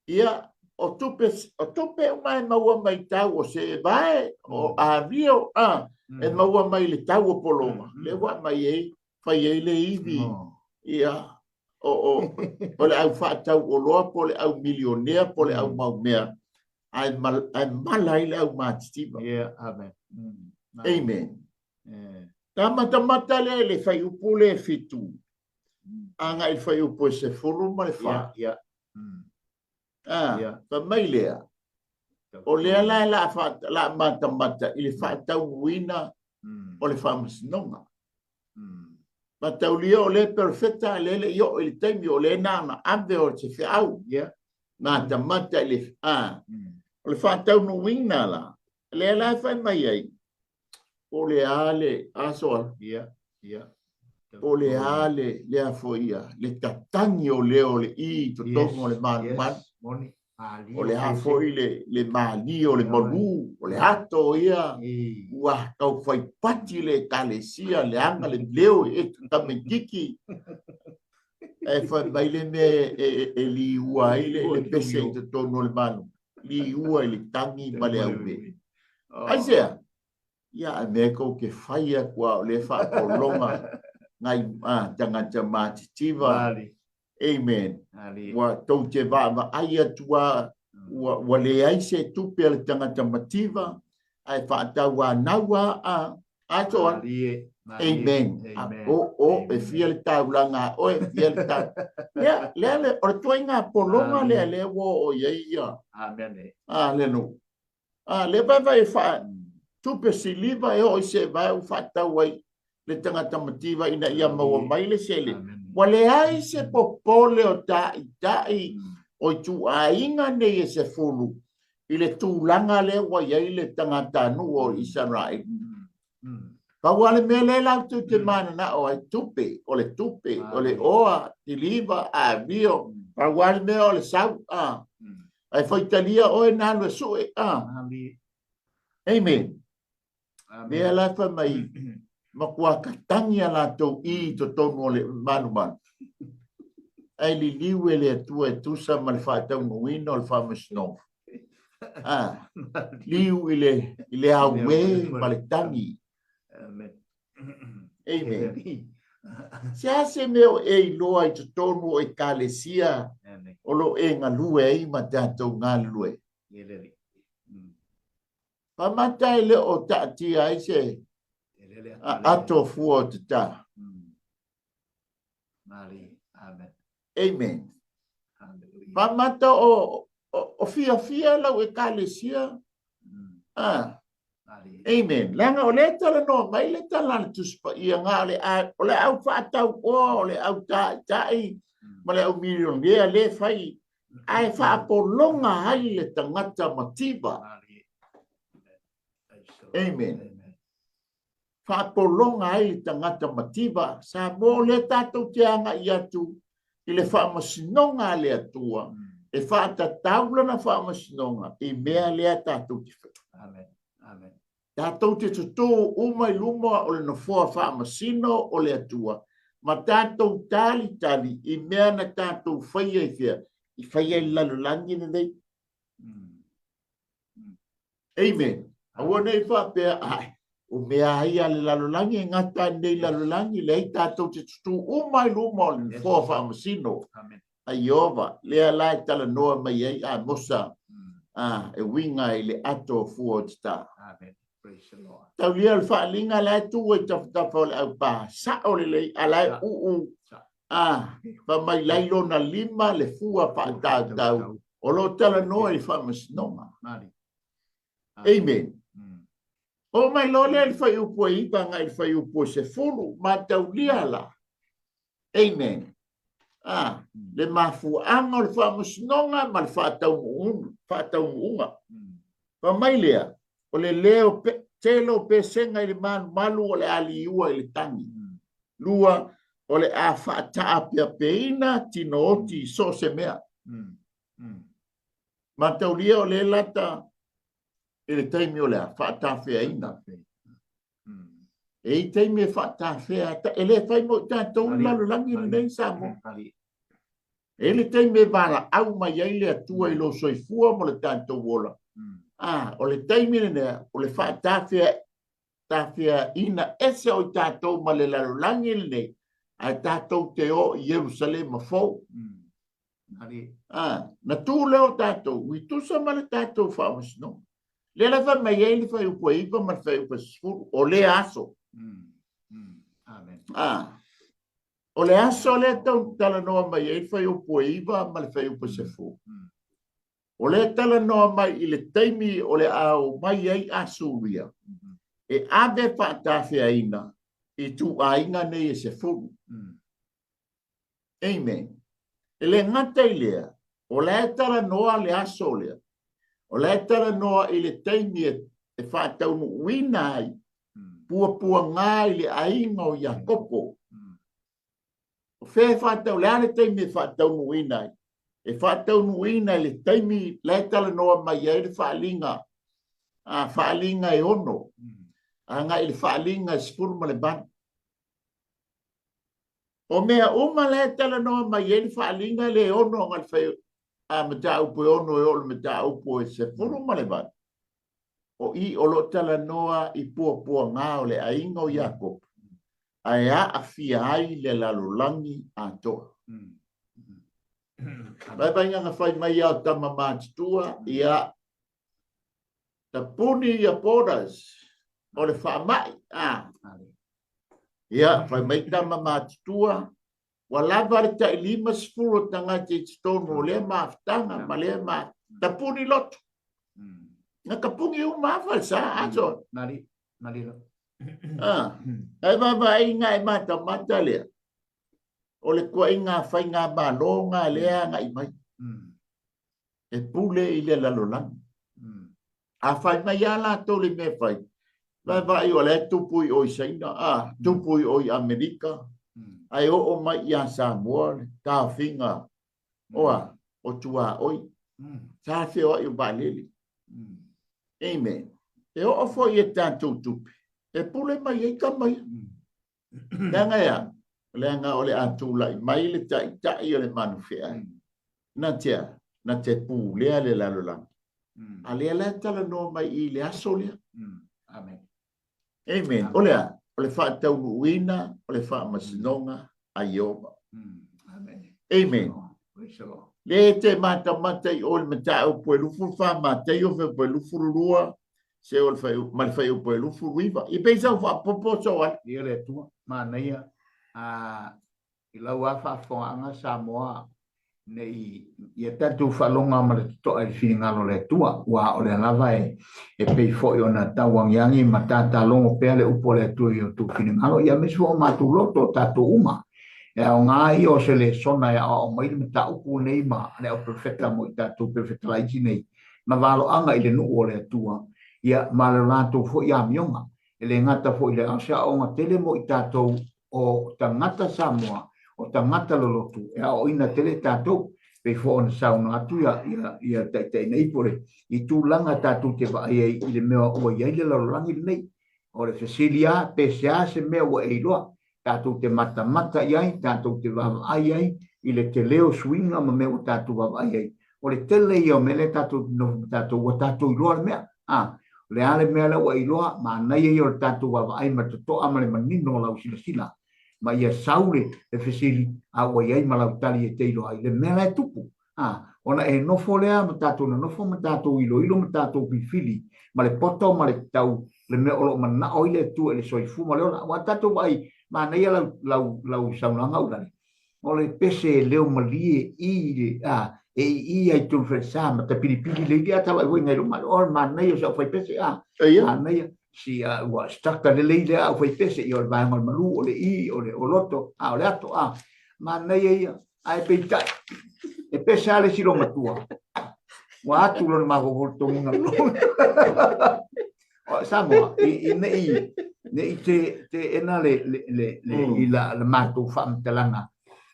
ia, o tupe, o tupe uma e maua mai tau o seevae, o avio, a, e maua mai le tau o pologa, lea ua aumai ai, fai ai le ivi, ia, o, o, o le au faatau oloa po o le au milionea po o le au maumea, ae, mal, ae mala ai le au matitiva. Yeah, amen. Amen. Yeah. Ta matamata lea i le fuaiupu lea e fitu, agai i le fuaiupu e 14. Yeah, yeah. Ah, yeah. Fai mai lea, o lea la la, fa, la matamata i le faataunuuina o le faamasinoga. Mataulia o lea perfeta a lea le i oo i le taimi o lea na ona ave o se feau. Yeah. Matamata i le, ah, o le faataunuuina la, lea la e fai mai ai. Po o le a le aso a? Ia, ia. Po o le a le lea foi ia, le tatagi o leo o le i i totonu o le malumalu. Yes, moni. O le a foi le, le malie o le malu, o le ato ia, ua tau faipati le ekalesia, leaga le leo e tamaititi. Ae fai mai le mea e, e, e liua ai le, le pese i totonu o le malu, liua i le tagi ma le aume. Aisea? Ia, a mea kou te fai atu a o le faapologa ngai tagata matitiva. Amen. Ua tou te vaavaai atu a ua, ua leai se tupe a le tagata mativa, ae faatauanau a a atoa. Amen. O, o, e fia le taulaga a oe, e fia le tau. Lea, lea, le, o le tuaiga pologa lea, lea ua oo i ai ia. Amen. A, le nuu. A, lea vaevae e faa tupe siliva e oo i se vae ua faatau ai le tagata mativa ina ia maua mai le sele. Ua leai se popole o taʻitaʻi o ituaiga nei e sefulu i le tulaga lea ua i ai le tagatanuu o Isaraelu. Pau lava le mea lea latou te mananao ai, tupe, o le tupe, o le oa, siliva, avio, pau lava le mea o le sau. A. Ae faitalia oe na alu e sue. A. Amen. Lea la fai mai, matua tatagi a latou i totonu o le malumalu. Ae liliu e le Atua e tusa ma le faataunuuina o le faamasinoga. A, liu i le, i le auē ma le tagi. Amen. Amen. Se a se mea o e iloa i totonu o ekalesia o lo e galue ai ma tatou galulue. Pamata e le o taatia ai se ato fua o te tā. Amen. Pamata o, o, o fiafia lau ekalesia. Ah. Amen. Leaga o lea e talanoa mai le tala a le Tusi Paia na o le, o le au faatau oa, o le au taʻitaʻi ma le au milionea le fai, ae faapologa ai le tagata mativa. Amen. Faapologa ai le tagata mativa. Samoa o lea tatou te agai atu i le faamasinoga a le Atua e faatatau lana faamasinoga i mea lea tatou te fai. Amen. Amen. Tatou te totō uma i luma o le nofoa faamasino o le Atua ma tatou talitali i mea na tatou faia i fea? I faia i le lalolagi lenei. Amen. Aua ne i faapea, ai, o mea ai a le lalolagi e gata ai lenei lalolagi, leai tatou te tutū uma i luma o le nofoa faamasino a Ieova, lea la e talanoa mai ai Amosa, a, e uiga i le ato o fua o te tā. Amen. Praise the Lord. Taulia o le faaaliga la e tu ai tafatafa o le aupā, sao lelei, a la e uu, a, fai mai lai lona lima le fua faatautau, o lo o talanoa i le faamasinoga. Amen. Oo mai loa lea i le fuaiupu e 9 agai i le fuaiupu e 10, mataulia la. Amen. A, le mafuaaga o le faamasinoga ma le faataunuuga. Fai mai lea, o le leo pe, tele o pesega i le malumalu o le a liua i le tagi. Lua, o le a faataapeapeina tino oti i so o se mea. Mataulia o lea lata i le taimi o le a faatafeaina. E i taimi e faatafea, e le fai mo i tatou le lalolagi lenei Samoa. E i le taimi e valaau mai ai le Atua i lou soifua ma le tatou ola. A, o le taimi lenei, o le faatafea tafeaina ese o i tatou ma le lalolagi lenei, ae tatou te o i Ierusalema fou. A, na tu lea o tatou, i tusa ma le tatou faamasinoga. Lea la fai mai ai le fuaiupu e 9 ma le fuaiupu e 10, o lea aso. Amen. A, o le aso lea tau talanoa mai ai le fuaiupu e 9 ma le fuaiupu e 10. O lea talanoa mai i le taimi o le a o mai ai Asuria e ave faatafeaina i ituaiga nei e sefulu. Amen. E le gata i lea, o la e talanoa le aso lea, o la e talanoa i le taimi e faataunuuina ai. Puapuaga i le aiga o Iakopo. O fea e faatau, le a le taimi e faataunuuina ai? E faataunuuina i le taimi la e talanoa mai ai le faaaliga, a faaaliga e 6, agai i le faaaliga e 18. O mea uma la e talanoa mai ai le faaaliga le 6 agai le fai, a mataupu e 6 e oo i le mataupu e 18, o i o lo o talanoa i puapuaga o le aiga o Iakopo, ae aafia ai le lalolagi atoa. Vaivaiga na fai mai a o tama matutua, ia, tapuni ia borders o le faamai. A. Ia, fai mai tama matutua, ua lava le tai 50 o tagata i totonu o lea mafutaga ma lea ma tapuni lotu. Na tapuni uma a falesa, aso. Nali, nali lo. Ah, ai vaavaaiga e matamata lea. O le tuaiga faigamalo na lea agai mai. E pule i le lalolagi. A fai mai lava latou le mea e fai, vaavaai o la e tupu i o i Saina, a, tupu i o i Amerika, ae oo mai ia Samoa le taofiga o a, o tuaoi. Sa feoai o vaalele. Amen. E oo foi i a tatou tupe, e pule mai ai tama ia. Leaga e a? Leaga o le a tulai mai le taitai o le manufeai. Na te a? Na te pulea le lalolagi. A lea la e talanoa mai i le aso lea. Amen. Amen. O le a? O le faataunuuina o le faamasinoga a Ieova. Amen. Amen. Le te matamata i o le mataupu e 24 Mataio Fepuari 22 se o le fai, ma le fuaiupu e 29. I pei sau faapopo so ai. Ia le Atua, manaia, a, i lau a faafofogaaga Samoa, ne i ia tatou faaloga ma le totoa i le finagalo o le Atua, ua o lea lava e, e pei foi ona tauagiagi ma tatalogo pea le upu a le Atua i o outou finagalo, ia aemaise foi o matou loto, o tatou uma. E aoga ia o se lesona e aoao mai le mataupu nei ma le au perofeta mo i tatou perofeta laiti nei, ma valoaga i le nuu o le Atua, ia, ma le latou foi amioga. E le gata foi i lea, a o se aoaoga tele mo i tatou o tagata Samoa, o tagata lolotu, e aoaoina tele tatou. Pei foi ona saunoa atu ia, ia, ia Taitai nei po o le, i tulaga tatou te vaai ai i le mea ua i ai le lalolagi lenei. O le fesili lava, pe se a se mea ua e iloa, tatou te matamata i ai, tatou te vaavaai i ai i le tele o suiga ma mea ua tatou vaavaai ai. O le tele ia o mea lea tatou te nofo ma tatou, ua tatou iloa le mea. A, o le a le mea lea ua e iloa, manaia ia o le tatou vaavaai ma le totoa ma le manino o lau silasila. Ma ia sau le, le fesili, a ua i ai ma lau tali e te iloa ai le mea la e tupu. A, ona e nofo lea ma tatou nonofo ma tatou iloilo ma tatou filifili ma le poto ma le tau le mea o lo o manao ai le Atua i le soifua ma le ola. Aua tatou vaai, manaia lau, lau, lau saunoaga Ulale, o le pese e leo malie i le, a, e i i ai tolu falesa ma tapilipili le ili, a ta vaai foi ngai luma, o le manaia o se au fai pese, a, manaia, si, a, ua structure lelei lea au fai pese, ia o le vaega o le malu, o le i, o le oloto, a, o le ato, a, manaia ia, Ae peitai, e pese lava le isi loomatua, ua atu lona mafaufau i le togiga Samoa, i, i ne i, ne i te, te ena le, le, le, le, mm. i la, la matou faamatalaga,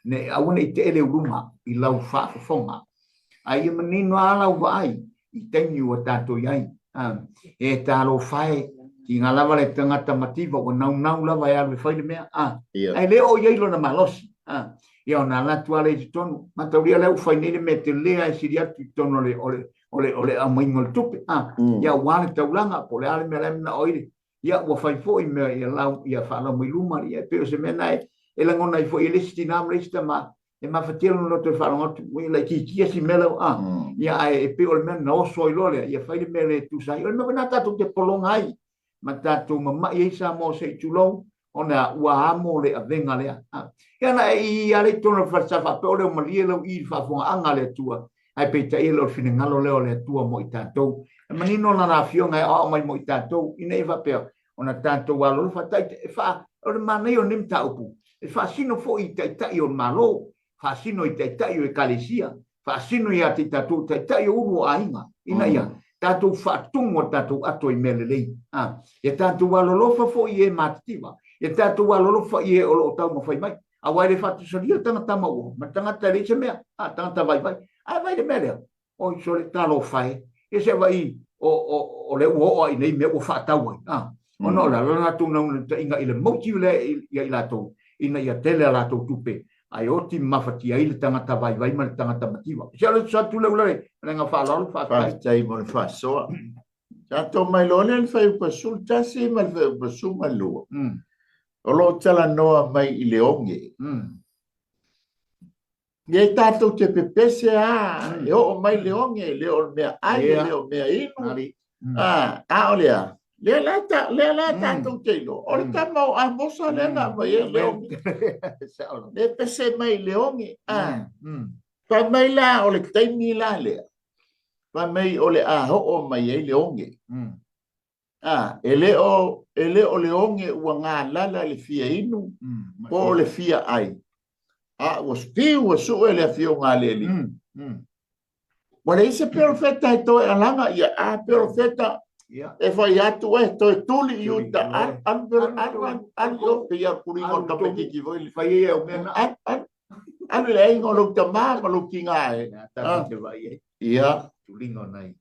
ne, aua ne i te ele uluma i lau faafofoga. A ia manino lava lau vaai, i taimi ua tatou i ai. E talofa e, tiga lava le tagata mativa ua naunau lava e alu e fai le mea, a, ae le oo i ai lona malosi. A, ia ona alu atu lava lea i totonu. Mataulia lea ua fai nei le mea tele lava e sili atu i totonu o le, o le, o le, o le aumaiga o le tupe. A, ia aua le taulaga, po o le a le mea la e manao ai le, ia ua fai foi mea ia lau, ia faalau mai luma, ia e pei o se mea lena e, e lagona ai foi e le isi tina ma le isi tama, e mafatia lona loto e faalogo atu, ua laitiitia si mea lau, a, ia ae e pei o le mea na oso ai loa lea, ia fai le mea le tusa ai. O le mea foi lena tatou te pologa ai, ma tatou mamai ai Samoa se i tulou, ona ua amo le avega lea. A, ia na e i a le i totonu o le falesa faapea o leo malie lau i le faafofogaaga a le Atua, ae peitai e le o le finagalo lea o le Atua mo i tatou. E manino lana afioga e aoao mai mo i tatou, ina ia faapea, ona tatou alolofa taitai, e faa, o le manaia o lenei mataupu, e faasino foi i taitai o le Malo, faasino i taitai o ekalesia, faasino ia te i tatou taitai o ulu o aiga, ina ia mm. Tatou faatumu a tatou ato i mea lelei. A, ia tatou alolofa foi i e matitiva. Ia tatou alolofa i e o lo o taumafai mai. Aua e le faatusalia le tagata mauoa ma le tagata e leai se mea, a, tagata vaivai. Ae vaai le mea lea. Oi sole, talofa e. Ia se vaai o, o, o lea ua oo lava i nei mea ua faatau ai. A, ona o le a le latou naunautaiga i le motive lea ia i latou, ina ia tele a latou tupe, ae oti mafatia ai le tagata vaivai ma le tagata mativa. Se o le tusa atu lea ula le aga faaaloalo, faafetai. Faafetai mo le faasoa. Tatou mai loa lea le fuaiupu 11 ma le fuaiupu 12. O lo o talanoa mai i le oge. Ia e tatou te pepese a, e oo mai le oge, le o le mea ai, le o mea inu. A o le a? Lea la ta, lea la tatou te iloa. O le tama o Amosa lea na aumai ai le oge. Le pese mai le oge. Fai mai la o le taimi la lea. Fai mai o le a oo mai ai le oge. E le o, e le o le oge ua galala i le fia inu, po o le fia ai. A ua fiu ua sue le afioga a le Alii. Ua leai se perofeta e toe alaga ia a perofeta e fai atu e toe tuli i uta alu alu alu alu alu i o pei a puliga o le tamaitiiti foi le fai ia o mea na alu alu alu i le aiga o lou tamā ma lou tiga e ia tuliga o nai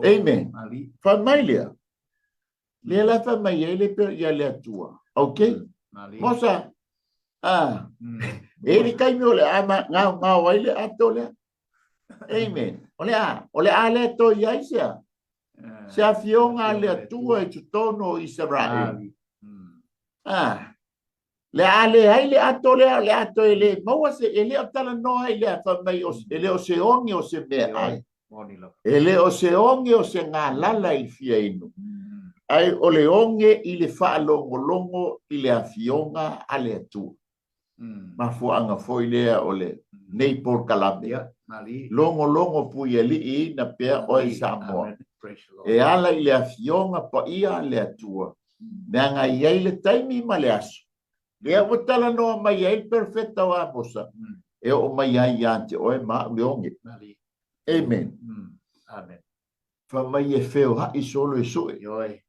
Amen. Fai mai lea. Lea la fai mai ai le pe ia le Atua. Ok. Mosa. Ah. E le taimi o le a ngao ngao ai le ato lea. Amen. O le a, o le a le to i ai se a. Se afioga a le Atua i totonu o Isaraelu. Ah. Le a leai le ato lea, le ato e le maua se, e le o talanoa ai lea, fai mai, o, e le o se oge o se meaai. E le o se oge o se galala i le fia inu. Ae o le oge i le faalogologo i le afioga a le Atua. Mafuaaga foi lea o le nei polokalame. Logologo puialiiina pea oe Samoa. E ala i le afioga paia a le Atua, leaga e i ai le taimi ma le aso, lea ua talanoa mai ai le perofeta o Amosa, e oo mai ai ia te oe ma au le oge. Amen. Amen. Fai mai e feoai solo e sue.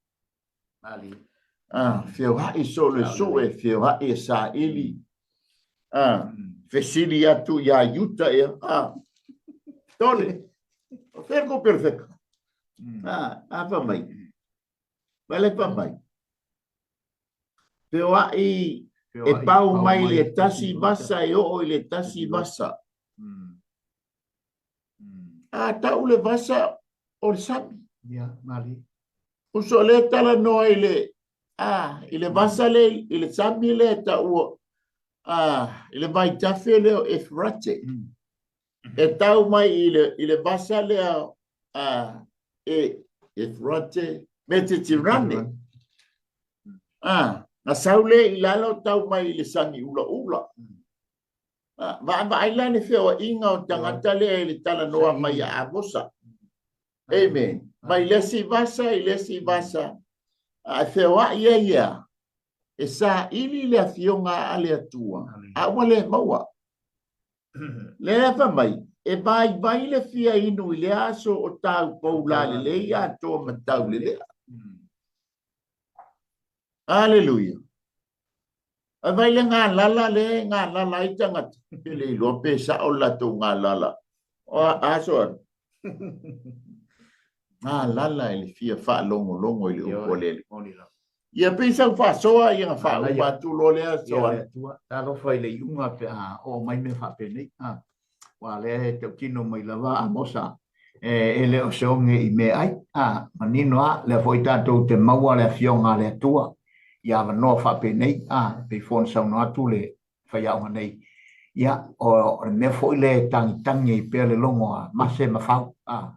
Ah, feoai solo e sue, feoai e saili. Ah, fesili atu iā Iuta ea. Ah, tole. O fea kou perofeta? Ah, a fai mai. Mai le fai mai. Feoai e pau mai le tasi vasa e oo i le tasi vasa. A tau le vasa o le sami. Ia, mali. Uso le talanoa i le a i le vasa le i le sami le taua a i le vaitafe lea o Efrate. E tau mai i le i le vasa lea a e Efrate Metetirane. A na sau le i lalo tau mai i le sami ulaula. Vaavaai la le feoaiga o tagata lea i le talanoa mai a Amosa. Amen. Mai le isi vasa i le isi vasa, a e feoai ai ia, e saili le afioga a le Atua, a ua le maua. Lea fai mai, e vaivai le fia inu i le aso o tāu poula lelei atoa ma taulelea. Aleluia. Ae vai le galala lea e galala ai tagata. E le iloa pe sao le latou galala. O a so Galala i le fia faalogologo i le upu a le Alii. Ia pei sau faasoa ia na faauma atu loa lea soa. Talofa i le iuga pe a oo mai mea faapenei. Aua lea e tautino mai lava Amosa e le o se oge i meaai. A, manino lava, lea foi tatou te maua le Afioga a le Atua i avanoa faapenei, a, e pei foi ona saunoa atu le faiaoga nei, ia, o le mea foi lea e tagitagi ai pea le logo a Mase ma Fau, a,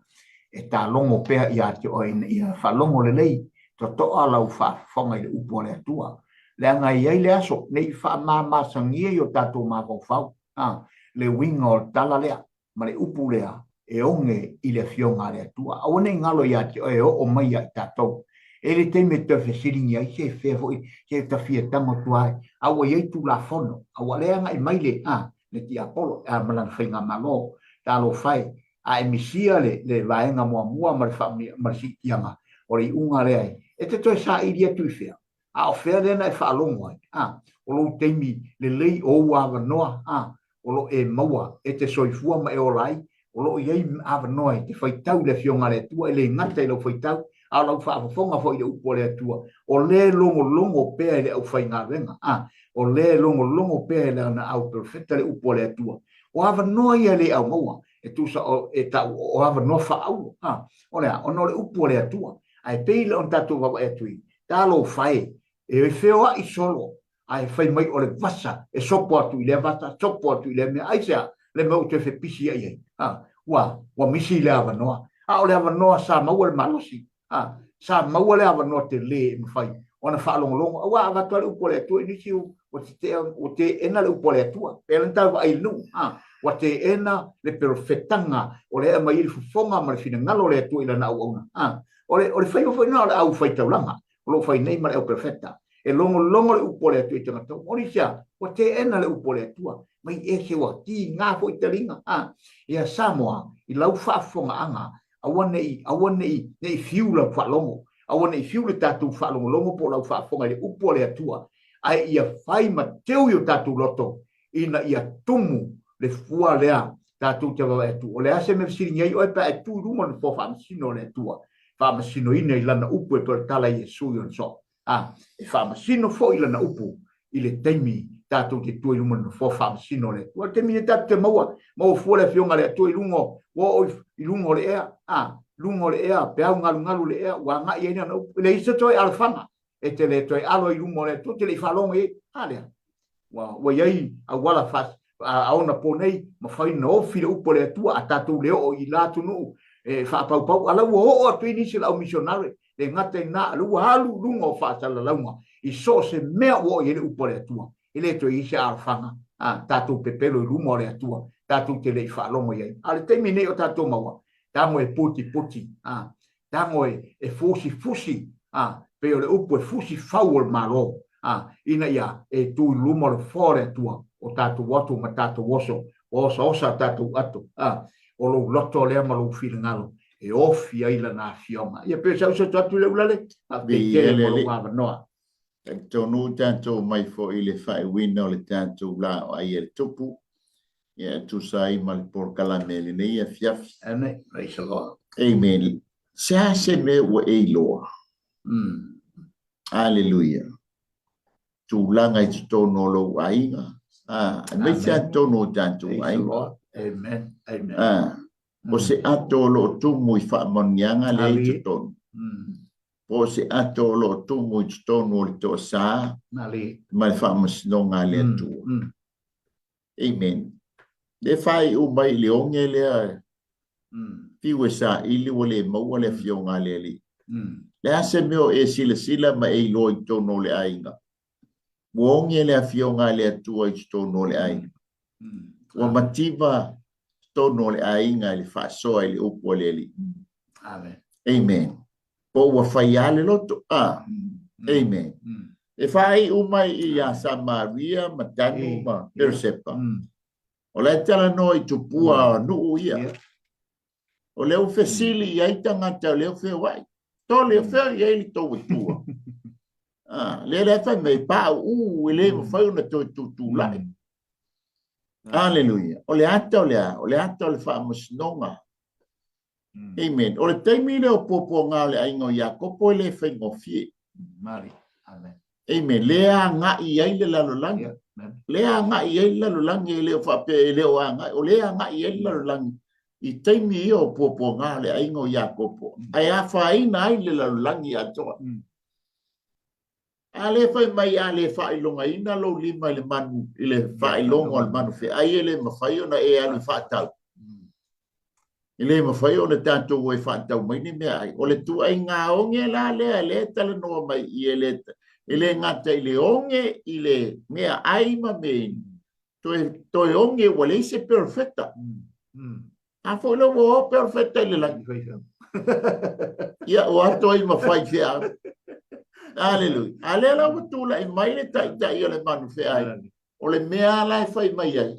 e talogo pea ia te oe ina ia faalogo lelei, totoa lau faafofoga i le upu a le Atua. Leaga e i ai le aso, ne i faamamasagia i o tatou mafaufau, a, le uiga o le tala lea, ma le upu lea e oge i le Afioga a le Atua. Aua ne i galo ia te oe e oo mai ia i tatou. E i ai le taimi e toe fesiligia ai se fea foi, se ta fia tago atu ai, a ua i ai Tulafono, a ua le agai mai le, a, le tiapolo, a, ma lana faigamalo. Talofa e. A e misia le, le vaega muamua ma le, faamia, ma le siitiaga o le iuga lea e, e te toe saili atu i fea? A o fea lea na e faalogo ai? A, o lou taimi lelei o ou avanoa, a, o lo o e maua e te soifua ma e ola ai, o lo o i ai avanoa e te faitau i le Afioga a le Atua, e le gata i lau faitau, a o lau faafofoga foi i le upu a le Atua, o lea e logologo pea i le aufaigaluega, a, o lea e logologo pea i lana au perofeta le upu a le Atua. O avanoa ia e le aumaua, e tusa o, e tau o avanoa faaauro, a, o le a? Ona o le upu a le Atua. Ae pei la ona tatou vaavaai atu i, talofa e, e feoai solo, ae fai mai o le vasa e sopo atu i lea vasa, sopo atu i lea mea. Aisea? Le mea ua toe fepisi ai ai. Ha, ua, ua misi le avanoa. A o le avanoa sa maua le malosi. Ha, sa maua le avanoa telē e mafai ona faalogologo. Aua a avatu lava le upu a le Atua i nisi ua tetea, ua teena le upu a le Atua. Pei ona tau vaai i le nuu. Ha, ua teena le perofetaga o lea e aumai ai le fofoga ma le finagalo o le Atua i lana auauna. Ha, o le, o le faiva foi lena o le aufaitaulaga o lo o fai nei ma le auperofeta. E logologo le upu a le Atua i tagata uma. O nisi a, ua teena le upu a le Atua. Mai ese ua tiga foi taliga. A, ia Samoa, i lau faafofogaaga, aua ne i, aua ne i, ne i fiu lau faalogo. Aua ne i fiu le tatou faalogologo po o lau faafofoga i le upu a le Atua. Ae ia fai ma teu i o tatou loto, ina ia tumu le fua lea tatou te vaavaai atu. O le a se mea fesiligia ai oe pe a e tu i luma o le nofoa faamasino o le Atua, faamasinoina i Lana upu e pei o le tala a Iesu i ona soo. A, e faamasino foi Lana upu i le taimi tatou te tua i luma o le nofoa faamasino o le Atua. O le taimi nei tatou te maua, maua fua le Afioga a le Atua i luga o, ua oo i luga o le ea, a, luga o le ea, peau galugalu le ea, ua agai ai Lana upu. E leai se toe alofaga, e te le toe alo i luma o le Atua, e te le i faalogo i ai. A lea, ua, ua i ai auala faa, a ona po nei, mafai ona ofi le upu a le Atua, a tatou le oo i la atunuu e faapaupau, a la ua oo atu ai nisi o le au misionare, le gata i lena, a la ua alu i luga o faasalalauga i so o se mea ua oo i ai le upu a le Atua. E le toe i ai se alofaga, a tatou pepelo i luma o le Atua, tatou te le i faalogo i ai. A o le taimi nei o tatou maua, tago e putiputi, a, tago e, e fusifusi, a, pei o le upu e fusi fau o le Malo, a, ina ia e tu i luma o le foa o le Atua, o tatou atu ma tatou oso, ua osaosa a tatou ato, a, o lou loto lea ma lou finagalo e ofi ai lana afioga. Ia pei o sau soto atu i le ulale, faafetai tele mo lou avanoa. Talitonu tatou mai foi i le faaiuina o le tatou la o ai e le Tupu, ia e tusa ai ma le polokalame i lenei afiafi. Amen. Praise the Lord. Amen. Se a se mea ua e iloa? Aleluia. Tulaga i totonu o lou aiga. Ah, aemaise lava totonu o tatou Praise the aiga. Lord. Amen. Amen. Ah, o se ato o lo o tumu i faamanuiaga lea i totonu. Po o se ato o lo o tumu i totonu o le toasā ma le faamasinoga a le Atua. Amen. Le faaiu mai i le oge lea, fiu e saili ua le maua le afioga a le Alii. Le a se mea o e silasila ma e iloa i totonu o le aiga? Ua oge le afioga a le Atua i totonu o le aiga. Ua mativa totonu o le aiga i le faasoa i le upu a le Alii. Amen. Amen. Po ua fai lava le loto. Ah. Amen. E faaiu mai ia Samaria ma Danu ma Peresepa. O la e talanoa i tupua nuu ia. O lea ua fesili i ai tagata o lea ua feoai. Tole, o fea i ai le tou Atua? Ah, lea la e fai mai, pauu, e le mafai ona toe tutulai. Aleluia. O le ata o le a? O le ata o le faamasinoga. Amen. O le taimi lea o puapuaga o le aiga o Iakopo e le faigofie. Mari. Amen. Amen. Le agai ai le lalolagi. Le agai ai le lalolagi e le o faapea e le o agai. O le agai ai le lalolagi i taimi ia o puapuaga o le aiga o Iakopo. Ae afaina ai le lalolagi atoa. A le fai mai a le faailogaina lou lima i le manu, i le faailoga o le manu feai e le mafai ona e alu i faatau. E le mafai ona tatou o e faatau mai ni meaai. O le tuaiga oge la lea, lea e talanoa mai i e le, e le gata i le oge i le meaai ma mea inu, toe, toe oge ua leai se perofeta. A foi la ua o perofeta i le lagi. Ia, ua ato ai ma faifeau. Aleluia. A lea la ua tulai mai le taitai o le manu feai. O le mea la e fai mai ai,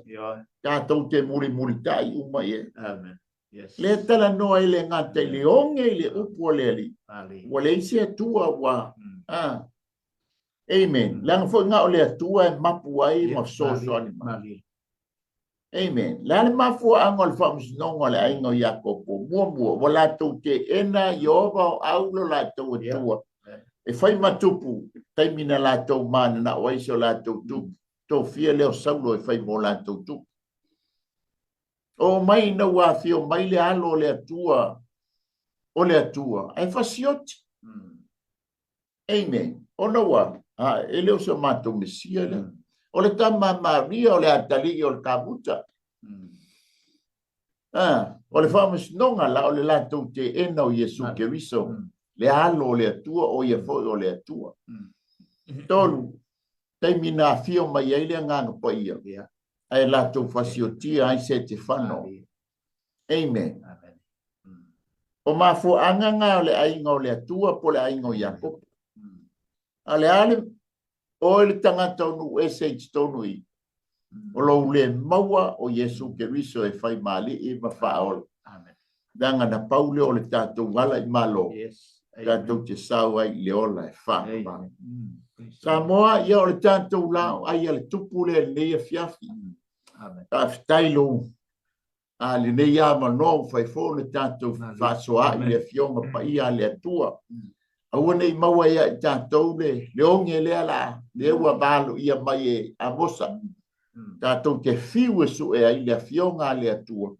tatou te mulimulitai uma i ai. Amen. Lea e talanoa ai le gata i le oge i le upu a le Alii. Ua leai se Atua ua a. Amen. Leaga foi na o le Atua e mapu ai ma fesoasoani mai. Amen. Le a le mafuaaga o le faamasinoga o le aiga o Iakopo? Muamua, ua latou teena Ieova o au lo latou Atua e fai ma tupu taimi na latou mananao ai so latou tupu. Tofia lea o Saulo e fai mo latou tupu. Oo mai ina ua afio mai le alo o le Atua, o le Atua, ae fasioti. Amen. Ona ua, a, e le o se matou Mesia lea. O le tama a Maria o le atalii o le kamuta. A, o le faamasinoga la o le latou teena o Iesu Keriso, le alo o le Atua, o ia foi o le Atua. Tolu, taimi na afio mai ai le Agaga Paia, ae latou fasiotia ai Setefano. Amen. O mafuaaga na o le aiga o le Atua po o le aiga o Iakopo. A o le a le oe le tagata o nuu ese i totonu i o lou le maua o Iesu Keriso e fai ma Alii ma Faaola. Leaga na pau lea o le tatou ala i Malo, tatou te sao ai i le ola e faavavau. Samoa, ia o le tatou laoai a le Tupu lea i lenei afiafi. Faafetai lou a lenei avanoa ua fai foi ona tatou fefaasoaai i le Afioga Paia a le Atua. Aua ne i maua ia i tatou le, le oge lea la, lea ua valoia mai e Amosa. Tatou te fiu e sue ai le Afioga a le Atua.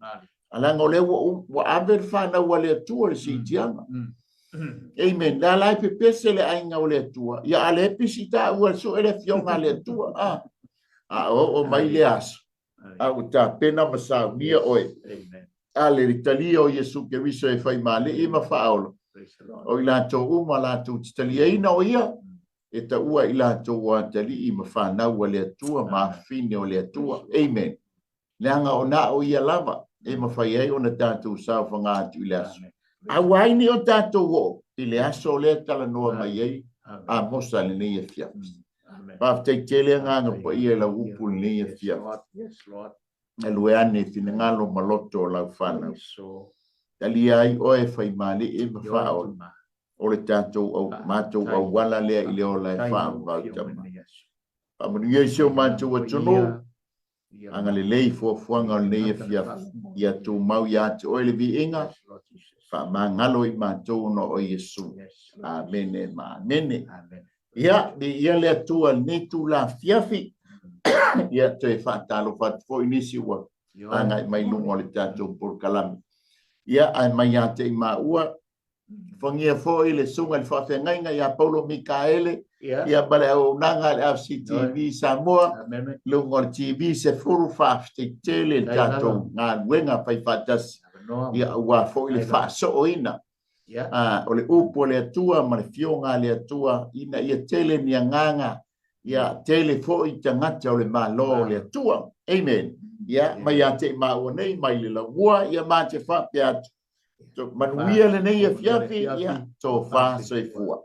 A leaga o lea ua, ua ave le fanau a le Atua i le siitiaga. Amen. Lea la e pepese le aiga o le Atua. Ia a lea pisi taua e sue le Afioga a le Atua. A, a oo mai le aso. A ua tapena ma saunia oe. A le talia o Iesu Keriso e fai ma Alii ma Faaola. O i latou uma latou te taliaina o ia, e taua i latou o atalii ma fanau a le Atua ma afafine o le Atua. Amen. Leaga o na o ia lava e mafai ai ona tatou saofaga atu i le aso. Aua ai ne i o tatou oo i le aso lea e talanoa mai ai Amosa i lenei afiafi. Faafetai tele Agaga Paia i lau upu i lenei afiafi. Galue ane i finagalo ma loto o lau fanau. Talia ai oe e faimalii ma faaola o le tatou au, matou auala lea i le ola e faavavau tama. Faamanuia i si o matou atunuu, Agalelei i fuafuaga o lenei afiafi, ia tumau ia te oe le viiga, faamagalo i matou ona o Iesu. Amene ma amene. Ia, viia le Atua i lenei itula afiafi. Ia, toe faatalofa atu foi nisi ua agai mai luga o le tatou polokalame. Ia, ae mai ia te i maua, Fagia foi le susuga i le faafeagaiga ia Paulo Mikaele ia ma le auaunaga a le RCTV Samoa, luga o le TV 10, faafetai tele i le tatou galuega faifaatasi, ia aua foi le faasooina o le upu a le Atua ma le Afioga a le Atua ina ia tele ni agaga, ia tele foi tagata o le Malo o le Atua. Amen. Ia, mai ia te i maua nei mai le laumua, ia ma te faapea atu, Manuia lenei afiafi, ia, tofa soifua.